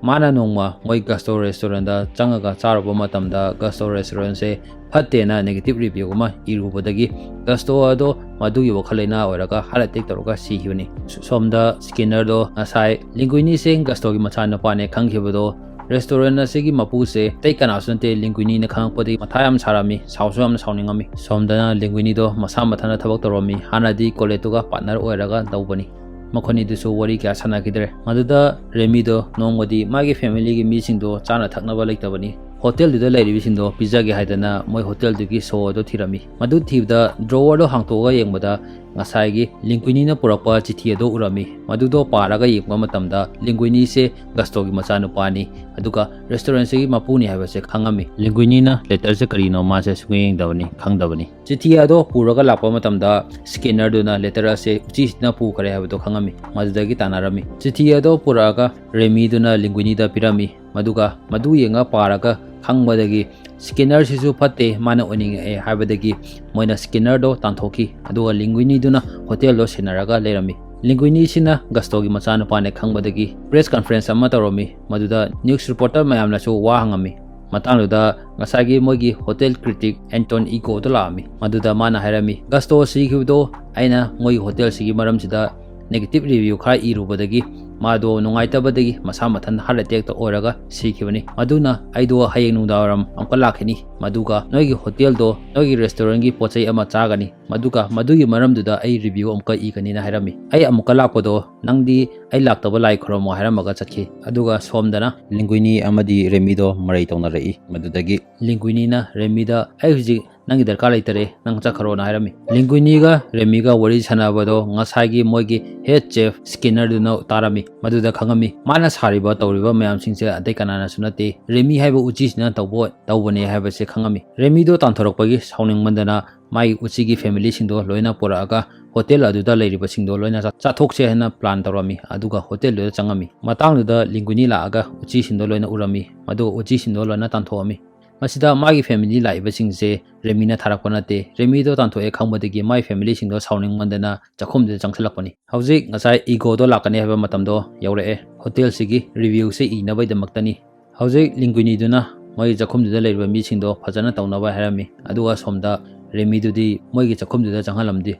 ꯃꯥꯅ ꯅꯣꯡꯃ ꯃꯣꯏ ꯒꯁꯇꯣ ꯔꯦꯁꯇꯨꯔꯦꯟꯗ ꯆꯪꯉꯒ ꯆꯥꯔꯨꯕ ꯃꯇꯝꯗ ꯒꯁꯇꯣ ꯔꯦꯁꯇꯨꯔꯦꯟꯁꯦ ꯐꯠꯇꯦꯅ ꯅꯦꯒꯦꯇꯤꯚ ꯔꯤꯚ꯭ꯌꯨ ꯑꯃ ꯏꯔꯨꯕꯗꯒꯤ ꯒꯁꯇꯣ ꯑꯗꯣ ꯃꯗꯨꯒꯤ ꯋꯥꯈꯜ ꯂꯩꯅꯥ ꯑꯣꯏꯔꯒ ꯍꯥꯔꯠ ꯑꯦꯇꯦꯛ ꯇꯧꯔꯒ ꯁꯤꯈꯤꯕꯅꯤ꯫ ꯁꯣꯝꯗ ꯁ꯭ꯀꯤꯟꯅꯔꯗꯣ ꯉꯁꯥꯏ ꯂꯤꯡꯒꯨꯏꯅꯤꯁꯦ ꯒꯁꯇꯣꯒꯤ ꯃꯆꯥꯅꯨꯄꯥꯅꯦ ꯈꯪꯈꯤꯕꯗꯣ, ꯔꯦꯁꯇꯨꯔꯦꯟ ꯑꯁꯤꯒꯤ ꯃꯄꯨꯁꯦ ꯑꯇꯩ ꯀꯅꯥꯁꯨ ꯅꯠꯇꯦ, ꯂꯤꯡꯒꯨꯏꯅꯤꯅ ꯈꯪꯉꯛꯄꯗꯒꯤ ꯃꯊꯥ ꯌꯥꯝ ꯁꯥꯔꯝꯃꯤ, ꯁꯥꯎꯁꯨ ꯌꯥꯝꯅ ꯁꯥꯎꯅꯤꯡꯉꯝꯃꯤ꯫ ꯁꯣꯝꯗꯅ ꯂꯤꯡꯒꯨꯏꯅꯤꯗꯣ ꯃꯁꯥ ꯃꯊꯟꯇ ꯊꯕꯛ ꯇꯧꯔꯝꯃꯤ, ꯍꯥꯟꯅꯗꯤ ꯀꯣꯂꯦꯠꯇꯨꯒ ꯄꯥꯔꯠꯅꯔ ꯑꯣꯏꯔꯒ ꯇꯧꯕꯅꯤ꯫ ꯃꯈꯣꯏꯅꯤꯗꯨꯁꯨ ꯋꯥꯔꯤ ꯀꯌꯥ ꯁꯥꯟꯅꯈꯤꯗ꯭ꯔꯦ꯫ ꯃꯗꯨꯗ ꯔꯦꯃꯤꯗꯣ ꯅꯣꯡꯃꯗꯤ ꯃꯥꯒꯤ ꯐꯦꯃꯤꯂꯤꯒꯤ ꯃꯤꯁꯤꯡꯗꯣ ꯆꯥꯅ ꯊꯛꯅꯕ ꯂꯩꯇꯕꯅꯤ, ꯍꯣꯇꯦꯜꯗꯨꯗ ꯂꯩꯔꯤꯕꯁꯤꯡꯗꯣ ꯄꯤꯖꯒꯦ ꯍꯥꯏꯗꯅ ꯃꯣꯏ ꯍꯣꯇꯦꯜꯗꯨꯒꯤ ꯁꯣ ꯑꯗꯨ ꯊꯤꯔꯝꯃꯤ꯫ ꯃꯗꯨ ꯊꯤꯕꯗ ꯗ꯭ꯔꯣꯋꯔꯗꯣ ꯍꯥꯡꯇꯣꯛꯑꯒ ꯌꯦꯡꯕꯗ ꯉꯁꯥꯏꯒꯤ ꯂꯤꯡꯒꯨꯏꯅꯤꯅ ꯄꯨꯔꯛꯄ ꯆꯤꯊꯤ ꯑꯗꯨ ꯎꯔꯝꯃꯤ꯫ ꯃꯗꯨꯗꯣ ꯄꯥꯔꯒ ꯌꯦꯡꯕ ꯃꯇꯝꯗ ꯂꯤꯡꯒꯨꯏꯅꯤꯁꯦ ꯒꯁꯇꯣꯒꯤ ꯃꯆꯥꯅꯨꯄꯥꯅꯤ, ꯑꯗꯨꯒ ꯔꯦꯁꯇꯨꯔꯦꯟꯁꯤꯒꯤ ꯃꯄꯨꯅꯤ ꯍꯥꯏꯕꯁꯦ ꯈꯪꯉꯝꯃꯤ꯫ ꯂꯤꯡꯒꯨꯏꯅꯤꯅ ꯂꯦꯇꯔꯁꯦ ꯀꯔꯤꯅꯣ ꯃꯥꯁꯦ ꯁꯨꯡꯌꯦꯡ ꯌꯦꯡꯗꯕꯅꯤ, ꯈꯪꯗꯕꯅꯤ꯫ ꯆꯤꯊꯤ ꯑꯗꯣ ꯄꯨꯔꯒ ꯂꯥꯛꯄ ꯃꯇꯝꯗ ꯁ꯭ꯀꯦꯅꯔꯗꯨꯅ ꯂꯦꯇꯔ ꯑꯁꯦ ꯎꯆꯤꯁꯤꯅ ꯄꯨꯈ꯭ꯔꯦ ꯍꯥꯏꯕꯗꯣ ꯈꯪꯉꯝꯃꯤ꯫ ꯃꯗꯨꯗꯒꯤ ꯇꯥꯟꯅꯔꯝꯃꯤ꯫ ꯆꯤꯊꯤ ꯑꯗꯣ ꯄꯨꯔꯛꯑꯒ ꯔꯦꯃꯤꯗꯨꯅ ꯂꯤꯡꯒꯨꯏꯅꯤꯗ ꯄꯤꯔꯝꯃꯤ꯫ ꯃꯗꯨꯒ ꯃꯗꯨ ꯌꯦꯡꯉ ꯄꯥꯔꯒ ꯈꯪꯕꯗꯒꯤ ꯁ꯭ꯀꯦꯅꯔꯁꯤꯁꯨ ꯐꯠꯇꯦ, ꯃꯥꯅ ꯑꯣꯏꯅꯤꯡꯉꯛꯑꯦ ꯍꯥꯏꯕꯗꯒꯤ ꯃꯣꯏꯅ ꯁ꯭ꯀꯦꯅꯔꯗꯣ ꯇꯥꯟꯊꯣꯛꯈꯤ꯫ ꯑꯗꯨꯒ ꯂꯤꯡꯒꯨꯏꯅꯤꯗꯨꯅ ꯍꯣꯇꯦꯜꯗꯣ ꯁꯦꯟꯅꯔꯒ ꯂꯩꯔꯝꯃꯤ꯫ ꯂꯤꯡꯒꯨꯏꯅꯤꯁꯤꯅ ꯒꯁꯇꯣꯒꯤ ꯃꯆꯥꯅꯨꯄꯥꯅꯦ ꯈꯪꯕꯗꯒꯤ ꯄ꯭ꯔꯦꯁ ꯀꯟꯐꯔꯦꯟꯁ ꯑꯃ ꯇꯧꯔꯝꯃꯤ꯫ ꯃꯗꯨꯗ ꯅ꯭ꯌꯨꯁ ꯔꯤꯄꯣꯔꯇꯔ ꯃꯌꯥꯝꯅꯁꯨ ꯋꯥ ꯍꯪꯉꯝꯃꯤ꯫ ꯃꯇꯥꯡꯗꯨꯗ ꯉꯁꯥꯏꯒꯤ ꯃꯣꯏꯒꯤ ꯍꯣꯇꯦꯜ ꯀ꯭ꯔꯤꯇꯤꯛ ꯑꯦꯟꯇꯣꯟ ꯏꯒꯣꯗꯣ ꯂꯥꯛꯑꯝꯃꯤ꯫ ꯃꯗꯨꯗ ꯃꯥꯅ ꯍꯥꯏꯔꯝꯃꯤ, "ꯒꯁꯇꯣ ꯁꯤꯈꯤꯕꯗꯣ ꯑꯩꯅ ꯃꯣꯏꯒꯤ ꯍꯣꯇꯦꯜꯁꯤꯒꯤ ꯃꯔꯝꯁꯤꯗ ꯅꯦꯒꯦꯇꯤꯚ ꯔꯤꯚ꯭ꯌꯨ ꯈꯔ ꯏꯔꯨꯕꯗꯒꯤ ꯃꯥꯗꯣ ꯅꯨꯡꯉꯥꯏꯇꯕꯗꯒꯤ ꯃꯁꯥ ꯃꯊꯟꯇ ꯍꯥꯔꯠ ꯑꯦꯇꯦꯛꯇ ꯑꯣꯏꯔꯒ ꯁꯤꯈꯤꯕꯅꯤ꯫ ꯑꯗꯨꯅ ꯑꯩꯗꯣ ꯍꯌꯦꯡ ꯅꯨꯡꯗꯥꯡꯋꯥꯏꯔꯝ ꯑꯃꯨꯛꯀ ꯂꯥꯛꯈꯤꯅꯤ, ꯃꯗꯨꯒ ꯅꯣꯏꯒꯤ ꯍꯣꯇꯦꯜꯗꯣ, ꯅꯣꯏꯒꯤ ꯔꯦꯁꯇꯨꯔꯦꯟꯒꯤ ꯄꯣꯠ ꯆꯩ ꯑꯃ ꯆꯥꯒꯅꯤ, ꯃꯗꯨꯒ ꯃꯗꯨꯒꯤ ꯃꯔꯝꯗꯨꯗ ꯑꯩ ꯔꯤꯚ꯭ꯌꯨ ꯑꯃꯨꯛꯀ ꯏꯒꯅꯤꯅ ꯍꯥꯏꯔꯝꯃꯤ꯫ ꯑꯩ ꯑꯃꯨꯛꯀ ꯂꯥꯛꯄꯗꯣ ꯅꯪꯗꯤ ꯑꯩ ꯂꯥꯛꯇꯕ ꯂꯥꯏ ꯈꯨꯔꯝꯃꯣ" ꯍꯥꯏꯔꯝꯃꯒ ꯆꯠꯈꯤ꯫ ꯑꯗꯨꯒ ꯁꯣꯝꯗꯅ ꯂꯤꯡꯒꯨꯏꯅꯤ ꯑꯃꯗꯤ ꯔꯦꯃꯤꯗꯣ ꯃꯔꯩ ꯇꯧꯅꯔꯛꯏ꯫ ꯃꯗꯨꯗꯒꯤ ꯂꯤꯡꯒꯨꯏꯅꯤꯅ ꯔꯦꯃꯤꯗ, "ꯑꯩ ꯍꯧꯖꯤꯛ ꯅꯪꯒꯤ ꯗꯔꯀꯥꯔ ꯂꯩꯇꯔꯦ, ꯅꯪ ꯆꯠꯈ꯭ꯔꯣꯅ" ꯍꯥꯏꯔꯝꯃꯤ꯫ ꯂꯤꯡꯒꯨꯏꯅꯤꯒ ꯔꯦꯃꯤꯒ ꯋꯥꯔꯤ ꯁꯥꯟꯅꯕꯗꯣ ꯉꯁꯥꯏꯒꯤ ꯃꯣꯏꯒꯤ ꯍꯦꯗ ꯆꯦꯐ ꯁ꯭ꯀꯦꯅꯔꯗꯨꯅ ꯇꯥꯔꯝꯃꯤ꯫ ꯃꯗꯨꯗ ꯈꯪꯉꯝꯃꯤ ꯃꯥꯅ ꯁꯥꯔꯤꯕ ꯇꯧꯔꯤꯕ ꯃꯌꯥꯝꯁꯤꯡꯁꯦ ꯑꯇꯩ ꯀꯅꯥꯅꯁꯨ ꯅꯠꯇꯦ, ꯔꯦꯃꯤ ꯍꯥꯏꯕ ꯎꯆꯤꯁꯤꯅ ꯇꯧꯕ ꯇꯧꯕꯅꯦ ꯍꯥꯏꯕꯁꯦ ꯈꯪꯉꯝꯃꯤ꯫ ꯔꯦꯃꯤꯗꯣ ꯇꯥꯟꯊꯣꯔꯛꯄꯒꯤ ꯁꯥꯎꯅꯤꯡꯃꯟꯗꯅ ꯃꯥꯒꯤ ꯎꯆꯤꯒꯤ ꯐꯦꯃꯤꯂꯤꯁꯤꯡꯗꯣ ꯂꯣꯏꯅ ꯄꯨꯔꯛꯑꯒ ꯍꯣꯇꯦꯜ ꯑꯗꯨꯗ ꯂꯩꯔꯤꯕꯁꯤꯡꯗꯣ ꯂꯣꯏꯅ ꯆꯥ-, ꯆꯥꯊꯣꯛꯁꯦ ꯍꯥꯏꯅ ꯄ꯭ꯂꯥꯟ ꯇꯧꯔꯝꯃꯤ꯫ ꯑꯗꯨꯒ ꯍꯣꯇꯦꯜꯗꯨꯗ ꯆꯪꯉꯝꯃꯤ꯫ ꯃꯇꯥꯡꯗꯨꯗ ꯂꯤꯡꯒꯨꯏꯅꯤ ꯂꯥꯛꯑꯒ ꯎꯆꯤꯁꯤꯡꯗꯣ ꯂꯣꯏꯅ ꯎꯔꯝꯃꯤ꯫ ꯃꯗꯨꯒ ꯎꯆꯤꯁꯤꯡꯗꯣ ꯂꯣꯏꯅ ꯇꯥꯟꯊꯣꯛꯑꯝꯃꯤ꯫ ꯃꯁꯤꯗ ꯃꯥꯒꯤ ꯐꯦꯃꯤꯂꯤ ꯂꯥꯛꯏꯕꯁꯤꯡꯁꯦ ꯔꯦꯃꯤꯅ ꯊꯥꯔꯛꯄ ꯅꯠꯇꯦ꯫ ꯔꯦꯃꯤꯗꯣ ꯇꯥꯟꯊꯣꯛꯑꯦ ꯈꯪꯕꯗꯒꯤ ꯃꯥꯒꯤ ꯐꯦꯃꯤꯂꯤꯁꯤꯡꯗꯣ ꯁꯥꯎꯅꯤꯡꯃꯟꯗꯅ ꯆꯥꯛꯈꯨꯝꯗꯨꯗ ꯆꯪꯁꯤꯜꯂꯛꯄꯅꯤ꯫ ꯍꯧꯖꯤꯛ ꯉꯁꯥꯏ ꯏꯒꯣꯗꯣ ꯂꯥꯛꯀꯅꯤ ꯍꯥꯏꯕ ꯃꯇꯝꯗꯣ ꯌꯧꯔꯛꯑꯦ꯫ ꯍꯣꯇꯦꯜꯁꯤꯒꯤ ꯔꯤꯚ꯭ꯌꯨꯁꯦ ꯏꯅꯕꯒꯤꯗꯃꯛꯇꯅꯤ꯫ ꯍꯧꯖꯤꯛ ꯂꯤꯡꯒꯨꯏꯅꯤꯗꯨꯅ ꯃꯣꯏꯒꯤ ꯆꯥꯛꯈꯨꯝꯗꯨꯗ ꯂꯩꯔꯤꯕ ꯃꯤꯁꯤꯡꯗꯣ ꯐꯖꯅ ꯇꯧꯅꯕ ꯍꯥꯏꯔꯝꯃꯤ꯫ ꯑꯗꯨꯒ ꯁꯣꯝꯗ ꯔꯦꯃꯤꯗꯨꯗꯤ ꯃꯣꯏꯒꯤ ꯆꯥꯛꯈꯨꯝꯗꯨꯗ ꯆꯪꯍꯜꯂꯝꯗꯦ꯫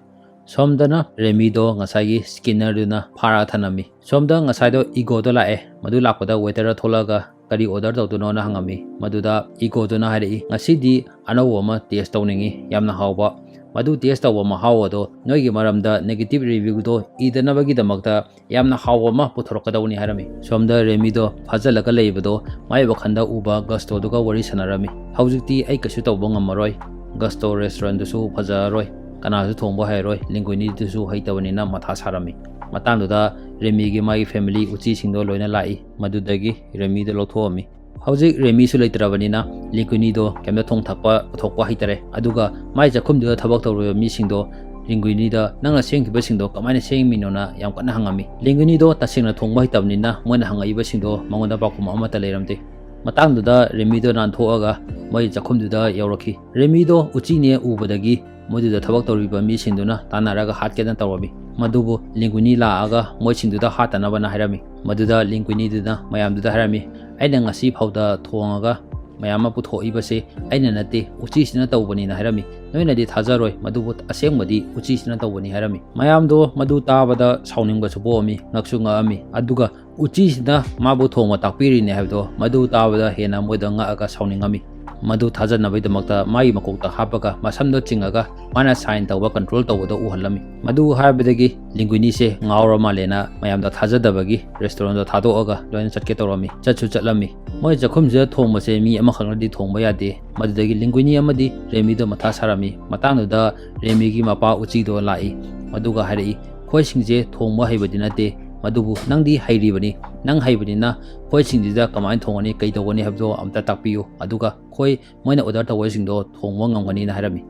ꯁꯣꯝꯗꯅ ꯔꯦꯃꯤꯗꯣ ꯉꯁꯥꯏꯒꯤ ꯁ꯭ꯀꯦꯅꯔꯗꯨꯅ ꯐꯥꯔꯒ ꯊꯅꯝꯃꯤ꯫ ꯁꯣꯝꯗ ꯉꯁꯥꯏꯗꯣ ꯏꯒꯣꯗꯣ ꯂꯥꯛꯑꯦ꯫ ꯃꯗꯨ ꯂꯥꯛꯄꯗ ꯋꯦꯇꯔꯗ ꯊꯣꯛꯂꯛꯑꯒ ꯀꯔꯤ ꯑꯣꯔꯗꯔ ꯇꯧꯗꯣꯏꯅꯣꯅ ꯍꯪꯉꯝꯃꯤ꯫ ꯃꯗꯨꯗ ꯏꯒꯣꯗꯨꯅ ꯍꯥꯏꯔꯛꯏ, "ꯉꯁꯤꯗꯤ ꯑꯅꯧꯕ ꯑꯃ ꯇꯦꯁ ꯇꯧꯅꯤꯡꯉꯤ, ꯌꯥꯝꯅ ꯍꯥꯎꯕ ꯃꯗꯨ ꯇꯦꯁ ꯇꯧꯕ ꯃꯍꯥꯎ ꯑꯗꯣ ꯅꯣꯏꯒꯤ ꯃꯔꯝꯗ ꯅꯦꯒꯦꯇꯤꯚ ꯔꯤꯚ꯭ꯌꯨꯗꯣ ꯏꯗꯅꯕꯒꯤꯗꯃꯛꯇ ꯌꯥꯝꯅ ꯍꯥꯎꯕ ꯑꯃ ꯄꯨꯊꯣꯔꯛꯀꯗꯧꯅꯤ ꯍꯥꯏꯔꯝꯃꯤ꯫ ꯁꯣꯝꯗ ꯔꯦꯃꯤꯗꯣ ꯐꯥꯖꯤꯜꯂꯒ ꯂꯩꯕꯗꯣ ꯃꯥꯏ ꯋꯥꯈꯜꯗ ꯎꯕ ꯒꯁꯇꯣꯗꯨꯒ ꯋꯥꯔꯤ ꯁꯥꯟꯅꯔꯝꯃꯤ꯫ "ꯍꯧꯖꯤꯛꯇꯤ ꯑꯩ ꯀꯩꯁꯨ ꯇꯧꯕ ꯉꯝꯃꯔꯣꯏ꯫ ꯒꯁꯇꯣ ꯔꯦꯁꯇꯨꯔꯦꯟꯗꯨꯁꯨ ꯐꯖꯔꯔꯣꯏ꯫ ꯀꯅꯥꯁꯨ ꯊꯣꯡꯕ ꯍꯩꯔꯣꯏ꯫ ꯂꯤꯡꯒꯨꯏꯅꯤꯗꯨꯁꯨ ꯍꯩꯇꯕꯅꯤꯅ" ꯃꯊꯥ ꯁꯥꯔꯝꯃꯤ꯫ ꯃꯇꯥꯡꯗꯨꯗ ꯔꯦꯃꯤꯒꯤ ꯃꯥꯒꯤ ꯐꯦꯃꯤꯂꯤ ꯎꯆꯤꯁꯤꯡꯗꯣ ꯂꯣꯏꯅ ꯂꯥꯛꯏ꯫ ꯃꯗꯨꯗꯒꯤ ꯔꯦꯃꯤꯗꯣ ꯂꯧꯊꯣꯛꯑꯝꯃꯤ꯫ ꯍꯧꯖꯤꯛ ꯔꯦꯃꯤꯁꯨ ꯂꯩꯇ꯭ꯔꯕꯅꯤꯅ ꯂꯤꯡꯒꯨꯏꯅꯤꯗꯣ ꯀꯩꯝꯇ ꯊꯣꯡ ꯊꯥꯛꯄ ꯄꯨꯊꯣꯛꯄ ꯍꯩꯇꯔꯦ꯫ ꯑꯗꯨꯒ ꯃꯥꯏ ꯆꯥꯛꯈꯨꯝꯗꯨꯗ ꯊꯕꯛ ꯇꯧꯔꯤꯕ ꯃꯤꯁꯤꯡꯗꯣ ꯂꯤꯡꯒꯨꯏꯅꯤꯗ "ꯅꯪꯅ ꯁꯦꯝꯈꯤꯕꯁꯤꯡꯗꯣ ꯀꯃꯥꯏꯅ ꯁꯦꯝꯃꯤꯅꯣꯅ" ꯌꯥꯝ ꯀꯟꯅ ꯍꯪꯉꯝꯃꯤ꯫ ꯂꯤꯡꯒꯨꯏꯅꯤꯗꯣ ꯇꯁꯦꯡꯅ ꯊꯣꯡꯕ ꯍꯩꯇꯕꯅꯤꯅ ꯃꯣꯏꯅ ꯍꯪꯉꯛꯏꯕꯁꯤꯡꯗꯣ ꯃꯉꯣꯟꯗ ꯄꯥꯎꯈꯨꯝ ꯑꯃꯠꯇ ꯂꯩꯔꯝꯗꯦ꯫ ꯃꯇꯥꯡꯗꯨꯗ ꯔꯦꯃꯤꯗꯣ ꯅꯥꯟꯊꯣꯛꯑꯒ ꯃꯣꯏ ꯆꯥꯛꯈꯨꯝꯗꯨꯗ ꯌꯧꯔꯛꯈꯤ꯫ ꯔꯦꯃꯤꯗꯣ ꯎꯆꯤꯅꯦ ꯎꯕꯗꯒꯤ ꯃꯣꯏꯗꯨꯗ ꯊꯕꯛ ꯇꯧꯔꯤꯕ ꯃꯤꯁꯤꯡꯗꯨꯅ ꯇꯥꯟꯅꯔꯒ ꯍꯥꯠꯀꯦꯅ ꯇꯧꯔꯝꯃꯤ꯫ ꯃꯗꯨꯕꯨ ꯂꯤꯡꯒꯨꯏꯅꯤ ꯂꯥꯛꯑꯒ ꯃꯣꯏꯁꯤꯡꯗꯨꯗ ꯍꯥꯠꯇꯅꯕꯅ ꯍꯥꯏꯔꯝꯃꯤ꯫ ꯃꯗꯨꯗ ꯂꯤꯡꯒꯨꯏꯅꯤꯗꯨꯅ ꯃꯌꯥꯝꯗꯨꯗ ꯍꯥꯏꯔꯝꯃꯤ, "ꯑꯩꯅ ꯉꯁꯤ ꯐꯥꯎꯗ ꯊꯣꯡꯉꯒ ꯃꯌꯥꯝ ꯑꯃ ꯄꯨꯊꯣꯛꯏꯕꯁꯦ ꯑꯩꯅ ꯅꯠꯇꯦ, ꯎꯆꯤꯁꯤꯅ ꯇꯧꯕꯅꯤꯅ" ꯍꯥꯏꯔꯝꯃꯤ꯫ ꯅꯣꯏꯅꯗꯤ ꯊꯥꯖꯔꯣꯏ, ꯃꯗꯨꯕꯨ ꯑꯁꯦꯡꯕꯗꯤ ꯎꯆꯤꯁꯤꯅ ꯇꯧꯕꯅꯤ ꯍꯥꯏꯔꯝꯃꯤ꯫ ꯃꯌꯥꯝꯗꯣ ꯃꯗꯨ ꯇꯥꯕꯗ ꯁꯥꯎꯅꯤꯡꯕꯁꯨ ꯄꯣꯛꯑꯝꯃꯤ, ꯉꯛꯁꯨ ꯉꯛꯑꯝꯃꯤ꯫ ꯑꯗꯨꯒ ꯎꯆꯤꯁꯤꯅ ꯃꯥꯕꯨ ꯊꯣꯡꯕ ꯇꯥꯛꯄꯤꯔꯤꯅꯦ ꯍꯥꯏꯕꯗꯣ ꯃꯗꯨ ꯇꯥꯕꯗ ꯍꯦꯟꯅ ꯃꯣꯏꯗ ꯉꯛꯑꯒ ꯁꯥꯎꯅꯤꯡꯉꯝꯃꯤ꯫ ꯃꯗꯨ ꯊꯥꯖꯅꯕꯒꯤꯗꯃꯛꯇ ꯃꯥꯒꯤ ꯃꯀꯣꯛꯇ ꯍꯥꯞꯄꯒ ꯃꯁꯝꯗꯣ ꯆꯤꯡꯉꯒ ꯃꯥꯅ ꯁꯥꯏꯟ ꯇꯧꯕ ꯀꯟꯇ꯭ꯔꯣꯜ ꯇꯧꯕꯗꯣ ꯎꯍꯜꯂꯝꯃꯤ꯫ ꯃꯗꯨ ꯍꯥꯏꯕꯗꯒꯤ ꯂꯤꯡꯒꯨꯏꯅꯤꯁꯦ ꯉꯥꯎꯔ ꯃꯥꯜꯂꯦꯅ ꯃꯌꯥꯝꯗ ꯊꯥꯖꯗꯕꯒꯤ ꯔꯦꯁꯇꯨꯔꯦꯟꯗꯣ ꯊꯥꯗꯣꯛꯑꯒ ꯂꯣꯏꯅ ꯆꯠꯀꯦ ꯇꯧꯔꯝꯃꯤ꯫ ꯆꯠꯁꯨ ꯆꯠꯂꯝꯃꯤ꯫ ꯃꯣꯏ ꯆꯥꯛꯈꯨꯝꯁꯤꯗ ꯊꯣꯡꯕꯁꯦ ꯃꯤ ꯑꯃꯈꯛꯅꯗꯤ ꯊꯣꯡꯕ ꯌꯥꯗꯦ꯫ ꯃꯗꯨꯗꯒꯤ ꯂꯤꯡꯒꯨꯏꯅꯤ ꯑꯃꯗꯤ ꯔꯦꯃꯤꯗꯣ ꯃꯊꯥ ꯁꯥꯔꯝꯃꯤ꯫ ꯃꯇꯥꯡꯗꯨꯗ ꯔꯦꯃꯤꯒꯤ ꯃꯄꯥ ꯎꯆꯤꯗꯣ ꯂꯥꯛꯏ꯫ ꯃꯗꯨꯒ ꯍꯥꯏꯔꯛꯏ, "ꯈꯣꯏꯁꯤꯡꯁꯦ ꯊꯣꯡꯕ ꯍꯩꯕꯗꯤ ꯅꯠꯇꯦ, ꯃꯗꯨꯕꯨ ꯅꯪꯗꯤ ꯍꯩꯔꯤꯕꯅꯤ꯫ ꯅꯪ ꯍꯩꯕꯅꯤꯅ ꯈꯣꯏꯁꯤꯡꯁꯤꯗ ꯀꯃꯥꯏꯅ ꯊꯣꯡꯒꯅꯤ, ꯀꯩ ꯇꯧꯒꯅꯤ ꯍꯥꯏꯕꯗꯣ ꯑꯝꯇ ꯇꯥꯛꯄꯤꯌꯨ꯫ ꯑꯗꯨꯒ ꯈꯣꯏ ꯃꯣꯏꯅ ꯑꯣꯔꯗꯔ ꯇꯧꯕꯁꯤꯡꯗꯣ ꯊꯣꯡꯕ ꯉꯝꯒꯅꯤꯅ" ꯍꯥꯏꯔꯝꯃꯤ꯫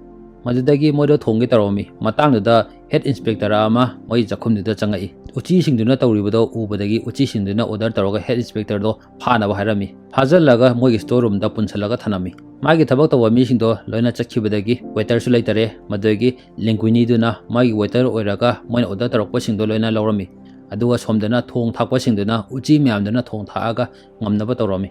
ꯃꯗꯨꯗꯒꯤ ꯃꯣꯏꯗꯣ ꯊꯣꯡꯒꯦ ꯇꯧꯔꯝꯃꯤ꯫ ꯃꯇꯥꯡꯗꯨꯗ ꯍꯦꯗ ꯏꯟꯁꯄꯦꯛꯇꯔ ꯑꯃ ꯃꯣꯏꯒꯤ ꯆꯥꯛꯈꯨꯝꯗꯨꯗ ꯆꯪꯉꯛꯏ꯫ ꯎꯆꯤꯁꯤꯡꯗꯨꯅ ꯇꯧꯔꯤꯕꯗꯣ ꯎꯕꯗꯒꯤ ꯎꯆꯤꯁꯤꯡꯗꯨꯅ ꯑꯣꯔꯗꯔ ꯇꯧꯔꯒ ꯍꯦꯗ ꯏꯟꯁꯄꯦꯛꯇꯔꯗꯣ ꯐꯥꯅꯕ ꯍꯥꯏꯔꯝꯃꯤ꯫ ꯐꯥꯖꯤꯜꯂꯒ ꯃꯣꯏꯒꯤ ꯁ꯭ꯇꯣꯔ ꯔꯨꯝꯗ ꯄꯨꯟꯁꯤꯜꯂꯒ ꯊꯅꯝꯃꯤ꯫ ꯃꯥꯒꯤ ꯊꯕꯛ ꯇꯧꯕ ꯃꯤꯁꯤꯡꯗꯣ ꯂꯣꯏꯅ ꯆꯠꯈꯤꯕꯗꯒꯤ ꯋꯦꯇꯔꯁꯨ ꯂꯩꯇꯔꯦ꯫ ꯃꯗꯨꯗꯒꯤ ꯂꯤꯡꯒꯨꯏꯅꯤꯗꯨꯅ ꯃꯥꯒꯤ ꯋꯦꯇꯔ ꯑꯣꯏꯔꯒ ꯃꯣꯏꯅ ꯑꯣꯔꯗꯔ ꯇꯧꯔꯛꯄꯁꯤꯡꯗꯣ ꯂꯣꯏꯅ ꯂꯧꯔꯝꯃꯤ꯫ ꯑꯗꯨꯒ ꯁꯣꯝꯗꯅ ꯊꯣꯡ ꯊꯥꯛꯄꯁꯤꯡꯗꯨꯅ ꯎꯆꯤ ꯃꯌꯥꯝꯗꯨꯅ ꯊꯣꯡ ꯊꯥꯛꯑꯒ ꯉꯝꯅꯕ ꯇꯧꯔꯝꯃꯤ꯫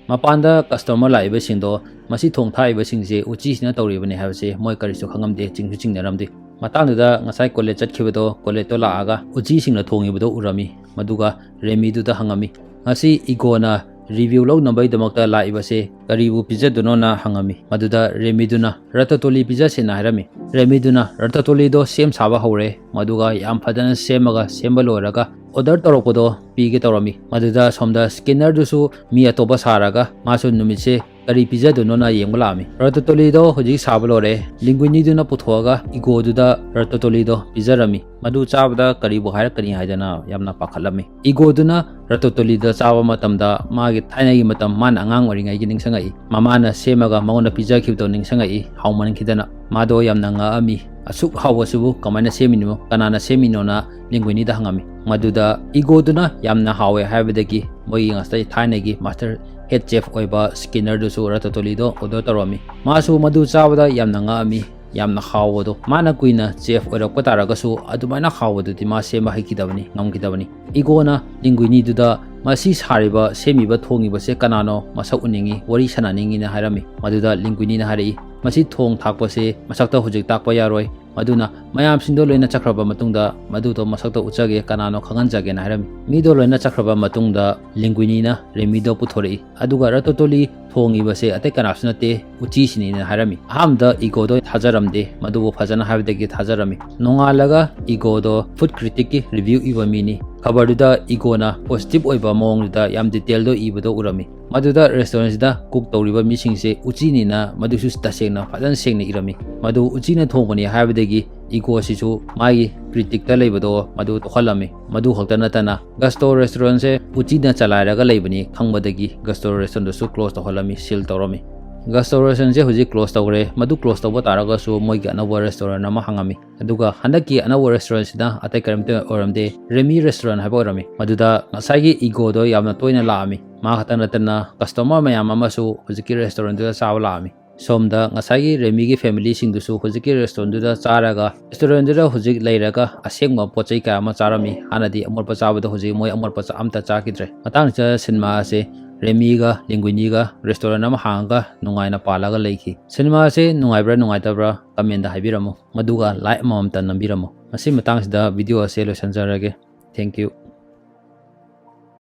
ꯃꯄꯥꯟꯗ ꯀꯁꯇꯃꯔ ꯂꯥꯛꯏꯕꯁꯤꯡꯗꯣ ꯃꯁꯤ ꯊꯣꯡ ꯊꯥꯛꯏꯕꯁꯤꯡꯁꯦ ꯎꯆꯤꯁꯤꯅ ꯇꯧꯔꯤꯕꯅꯤ ꯍꯥꯏꯕꯁꯦ ꯃꯣꯏ ꯀꯔꯤꯁꯨ ꯈꯪꯉꯝꯗꯦ, ꯆꯤꯡꯁꯨ ꯆꯤꯡꯅꯔꯝꯗꯦ꯫ ꯃꯇꯥꯡꯗꯨꯗ ꯉꯁꯥꯏ ꯀꯣꯂꯦꯠ ꯆꯠꯈꯤꯕꯗꯣ, ꯀꯣꯂꯦꯠꯇꯣ ꯂꯥꯛꯑꯒ ꯎꯆꯤꯁꯤꯡꯅ ꯊꯣꯡꯉꯤꯕꯗꯣ ꯎꯔꯝꯃꯤ꯫ ꯃꯗꯨꯒ ꯔꯦꯃꯤꯗꯨꯗ ꯍꯪꯉꯝꯃꯤ, "ꯉꯁꯤ ꯏꯒꯣꯅ review ꯂꯧꯅꯕꯒꯤꯗꯃꯛꯇ ꯂꯥꯛꯏꯕꯁꯦ ꯀꯔꯤꯕꯨ ꯄꯤꯖꯗꯣꯏꯅꯣꯅ ꯍꯪꯉꯝꯃꯤ꯫ ꯃꯗꯨꯗ ꯔꯦꯃꯤꯗꯨꯅ ꯔꯇꯇꯣꯂꯤ ꯄꯤꯖꯁꯦꯅ ꯍꯥꯏꯔꯝꯃꯤ꯫ ꯔꯦꯃꯤꯗꯨꯅ ꯔꯇꯇꯣꯂꯤꯗꯣ ꯁꯦꯝ ꯁꯥꯕ ꯍꯧꯔꯦ꯫ ꯃꯗꯨꯒ ꯌꯥꯝ ꯐꯖꯅ ꯁꯦꯝꯃꯒ ꯁꯦꯝꯕ ꯂꯣꯏꯔꯒ order ꯇꯧꯔꯛꯄꯗꯣ ꯄꯤꯒꯦ ꯇꯧꯔꯝꯃꯤ꯫ ꯃꯗꯨꯗ ꯁꯣꯝꯗ scannerꯗꯨꯁꯨ ꯃꯤ ꯑꯇꯣꯞꯄ ꯁꯥꯔꯒ ꯃꯥꯁꯨ ꯅꯨꯃꯤꯠꯁꯦ ꯀꯔꯤ ꯄꯤꯖꯗꯣꯏꯅꯣꯅ ꯌꯦꯡꯕ ꯂꯥꯛꯑꯝꯃꯤ꯫ ꯔꯇꯇꯣꯂꯤꯗꯣ ꯍꯧꯖꯤꯛ ꯁꯥꯕ ꯂꯣꯏꯔꯦ꯫ ꯂꯤꯡꯒꯨꯏꯅꯤꯗꯨꯅ ꯄꯨꯊꯣꯛꯑꯒ ꯏꯒꯣꯗꯨꯗ ꯔꯇꯇꯣꯂꯤꯗꯣ ꯄꯤꯖꯔꯝꯃꯤ꯫ ꯃꯗꯨ ꯆꯥꯕꯗ ꯀꯔꯤꯕꯨ ꯍꯥꯏꯔꯛꯀꯅꯤ ꯍꯥꯏꯗꯅ ꯌꯥꯝꯅ ꯄꯥꯈꯠꯂꯝꯃꯤ꯫ ꯏꯒꯣꯗꯨꯅ ꯔꯇꯇꯣꯂꯤꯗ ꯆꯥꯕ ꯃꯇꯝꯗ ꯃꯥꯒꯤ ꯊꯥꯏꯅꯒꯤ ꯃꯇꯝ, ꯃꯥꯅ ꯑꯉꯥꯡ ꯑꯣꯏꯔꯤꯉꯩꯒꯤ ꯅꯤꯡꯁꯤꯡꯉꯛꯏ꯫ ꯃꯃꯥꯅ ꯁꯦꯝꯃꯒ ꯃꯉꯣꯟꯗ ꯄꯤꯖꯈꯤꯕꯗꯣ ꯅꯤꯡꯁꯤꯡꯉꯛꯏ꯫ ꯍꯥꯎꯃꯟꯈꯤꯗꯅ ꯃꯥꯗꯣ ꯌꯥꯝꯅ ꯉꯛꯑꯝꯃꯤ꯫ "ꯑꯁꯨꯛ ꯍꯥꯎꯕꯁꯤꯕꯨ ꯀꯃꯥꯏꯅ ꯁꯦꯝꯃꯤꯅꯣ? ꯀꯅꯥꯅ ꯁꯦꯝꯃꯤꯅꯣꯅ?" ꯂꯤꯡꯒꯨꯏꯅꯤꯗ ꯍꯪꯉꯝꯃꯤ꯫ ꯃꯗꯨꯗ ꯏꯒꯣꯗꯨꯅ ꯌꯥꯝꯅ ꯍꯥꯎꯋꯦ ꯍꯥꯏꯕꯗꯒꯤ ꯃꯣꯏꯒꯤ ꯉꯁꯥꯏ ꯊꯥꯏꯅꯒꯤ master head chef ꯑꯣꯏꯕ scannerꯗꯨꯁꯨ ꯔꯇꯇꯣꯂꯤꯗꯣ order ꯇꯧꯔꯝꯃꯤ꯫ ꯃꯥꯁꯨ ꯃꯗꯨ ꯆꯥꯕꯗ ꯌꯥꯝꯅ ꯉꯛꯑꯝꯃꯤ꯫ ꯌꯥꯝꯅ ꯍꯥꯎꯕꯗꯣ꯫ ꯃꯥꯅ ꯀꯨꯏꯅ chef ꯑꯣꯏꯔꯛꯄ ꯇꯥꯔꯒꯁꯨ ꯑꯗꯨꯃꯥꯏꯅ ꯍꯥꯎꯕꯗꯨꯗꯤ ꯃꯥ ꯁꯦꯝꯕ ꯍꯩꯈꯤꯗꯕꯅꯤ, ꯉꯝꯈꯤꯗꯕꯅꯤ꯫ ꯏꯒꯣꯅ ꯂꯤꯡꯒꯨꯏꯅꯤꯗꯨꯗ ꯃꯁꯤ ꯁꯥꯔꯤꯕ, ꯁꯦꯝꯃꯤꯕ, ꯊꯣꯡꯉꯤꯕꯁꯦ ꯀꯅꯥꯅꯣ? ꯃꯁꯛ ꯎꯅꯤꯡꯉꯤ, ꯋꯥꯔꯤ ꯁꯥꯟꯅꯅꯤꯡꯉꯤꯅ ꯍꯥꯏꯔꯝꯃꯤ꯫ ꯃꯗꯨꯗ ꯂꯤꯡꯒꯨꯏꯅꯤꯅ ꯍꯥꯏꯔꯛꯏ, "ꯃꯁꯤ ꯊꯣꯡ ꯊꯥꯛꯄꯁꯦ ꯃꯁꯛꯇ ꯍꯧꯖꯤꯛ ꯇꯥꯛꯄ ꯌꯥꯔꯣꯏ꯫ ꯃꯗꯨꯅ ꯃꯌꯥꯝꯁꯤꯡꯗꯣ ꯂꯣꯏꯅ ꯆꯠꯈ꯭ꯔꯕ ꯃꯇꯨꯡꯗ ꯃꯗꯨꯗꯣ ꯃꯁꯛꯇ ꯎꯠꯆꯒꯦ, ꯀꯅꯥꯅꯣ ꯈꯪꯍꯟꯖꯒꯦꯅ" ꯍꯥꯏꯔꯝꯃꯤ꯫ ꯃꯤꯗꯣ ꯂꯣꯏꯅ ꯆꯠꯈ꯭ꯔꯕ ꯃꯇꯨꯡꯗ ꯂꯤꯡꯒꯨꯏꯅꯤꯅ ꯔꯦꯃꯤꯗꯣ ꯄꯨꯊꯣꯔꯛꯏ꯫ ꯑꯗꯨꯒ ꯔꯇꯇꯣꯂꯤ ꯊꯣꯡꯉꯤꯕꯁꯦ ꯑꯇꯩ ꯀꯅꯥꯁꯨ ꯅꯠꯇꯦ, ꯎꯆꯤꯁꯤꯅꯤꯅ ꯍꯥꯏꯔꯝꯃꯤ꯫ ꯑꯍꯥꯟꯕꯗ ꯏꯒꯣꯗꯣ ꯊꯥꯖꯔꯝꯗꯦ, ꯃꯗꯨꯕꯨ ꯐꯖꯅ ꯍꯥꯏꯕꯗꯒꯤ ꯊꯥꯖꯔꯝꯃꯤ꯫ ꯅꯣꯡꯉꯥꯜꯂꯒ ꯏꯒꯣꯗꯣ food criticꯀꯤ review ꯏꯕ ꯃꯤꯅꯤ꯫ ꯈꯕꯔꯗꯨꯗ ꯏꯒꯣꯅ positive ꯑꯣꯏꯕ ꯃꯑꯣꯡꯗꯨꯗ ꯌꯥꯝ detailꯗꯣ ꯏꯕꯗꯣ ꯎꯔꯝꯃꯤ꯫ ꯃꯗꯨꯗ restaurantꯁꯤꯗ cook ꯇꯧꯔꯤꯕ ꯃꯤꯁꯤꯡꯁꯦ ꯎꯆꯤꯅꯤꯅ ꯃꯗꯨꯁꯨ ꯇꯁꯦꯡꯅ ꯐꯖꯅ ꯁꯦꯡꯅ ꯏꯔꯝꯃꯤ꯫ ꯃꯗꯨ ꯎꯆꯤꯅ ꯊꯣꯡꯕꯅꯤ ꯍꯥꯏꯕꯗꯒꯤ ꯏꯒꯣꯁꯤꯁꯨ ꯃꯥꯒꯤ criticꯇ ꯂꯩꯕꯗꯣ ꯃꯗꯨ ꯇꯣꯛꯍꯜꯂꯝꯃꯤ꯫ ꯃꯗꯨ ꯈꯛꯇ ꯅꯠꯇꯅ Gusto restaurantꯁꯦ ꯎꯆꯤꯅ ꯆꯂꯥꯏꯔꯒ ꯂꯩꯕꯅꯤ ꯈꯪꯕꯗꯒꯤ Gusto restaurantꯗꯨꯁꯨ close ꯇꯧꯍꯜꯂꯝꯃꯤ, seal ꯇꯧꯔꯝꯃꯤ꯫ Gusto restaurantꯁꯦ ꯍꯧꯖꯤꯛ close ꯇꯧꯈ꯭ꯔꯦ꯫ ꯃꯗꯨ close ꯇꯧꯕ ꯇꯥꯔꯒꯁꯨ ꯃꯣꯏꯒꯤ ꯑꯅꯧꯕ restaurant ꯑꯃ ꯍꯥꯡꯉꯝꯃꯤ꯫ ꯑꯗꯨꯒ ꯍꯟꯗꯛꯀꯤ ꯑꯅꯧꯕ restaurantꯁꯤꯅ ꯑꯇꯩ ꯀꯔꯤꯝꯇ ꯑꯣꯏꯔꯝꯗꯦ, ꯔꯦꯃꯤ restaurant ꯍꯥꯏꯕ ꯑꯣꯏꯔꯝꯃꯤ꯫ ꯃꯗꯨꯗ ꯉꯁꯥꯏꯒꯤ ꯏꯒꯣꯗꯣ ꯌꯥꯝꯅ ꯇꯣꯏꯅ ꯂꯥꯛꯑꯝꯃꯤ꯫ ꯃꯥ ꯈꯛꯇ ꯅꯠꯇꯅ customer ꯃꯌꯥꯝ ꯑꯃꯁꯨ ꯍꯧꯖꯤꯛꯀꯤ restaurantꯗꯨꯗ ꯆꯥꯕ ꯂꯥꯛꯑꯝꯃꯤ꯫ ꯁꯣꯝꯗ ꯉꯁꯥꯏꯒꯤ ꯔꯦꯃꯤꯒꯤ familyꯁꯤꯡꯗꯨꯁꯨ ꯍꯧꯖꯤꯛꯀꯤ restaurantꯗꯨꯗ ꯆꯥꯔꯒ restaurantꯗꯨꯗ ꯍꯧꯖꯤꯛ ꯂꯩꯔꯒ ꯑꯁꯦꯡꯕ ꯄꯣꯠ ꯆꯩ ꯀꯌꯥ ꯑꯃ ꯆꯥꯔꯝꯃꯤ꯫ ꯍꯥꯟꯅꯗꯤ ꯑꯃꯣꯠꯄ ꯆꯥꯕꯗꯣ ꯍꯧꯖꯤꯛ ꯃꯣꯏ ꯑꯃꯣꯠꯄ ꯆꯥ-, ꯑꯝꯇ ꯆꯥꯈꯤꯗ꯭ꯔꯦ꯫ ꯃꯇꯥꯡꯁꯤꯗ cinema ꯑꯁꯦ ꯔꯦꯃꯤꯒ ꯂꯤꯡꯒꯨꯏꯅꯤꯒ restaurant ꯑꯃ ꯍꯥꯡꯉꯒ ꯅꯨꯡꯉꯥꯏꯅ ꯄꯥꯜꯂꯒ ꯂꯩꯈꯤ꯫ Cinema ꯑꯁꯦ ꯅꯨꯡꯉꯥꯏꯕ꯭ꯔꯥ ꯅꯨꯡꯉꯥꯏꯇꯕ꯭ꯔꯥ commentꯗ ꯍꯥꯏꯕꯤꯔꯝꯃꯨ, ꯃꯗꯨꯒ like ꯑꯃꯃꯝꯇ ꯅꯝꯕꯤꯔꯝꯃꯨ꯫ ꯃꯁꯤ ꯃꯇꯥꯡꯁꯤꯗ video ꯑꯁꯦ ꯂꯣꯏꯁꯤꯟꯖꯔꯒꯦ꯫ Thank you꯫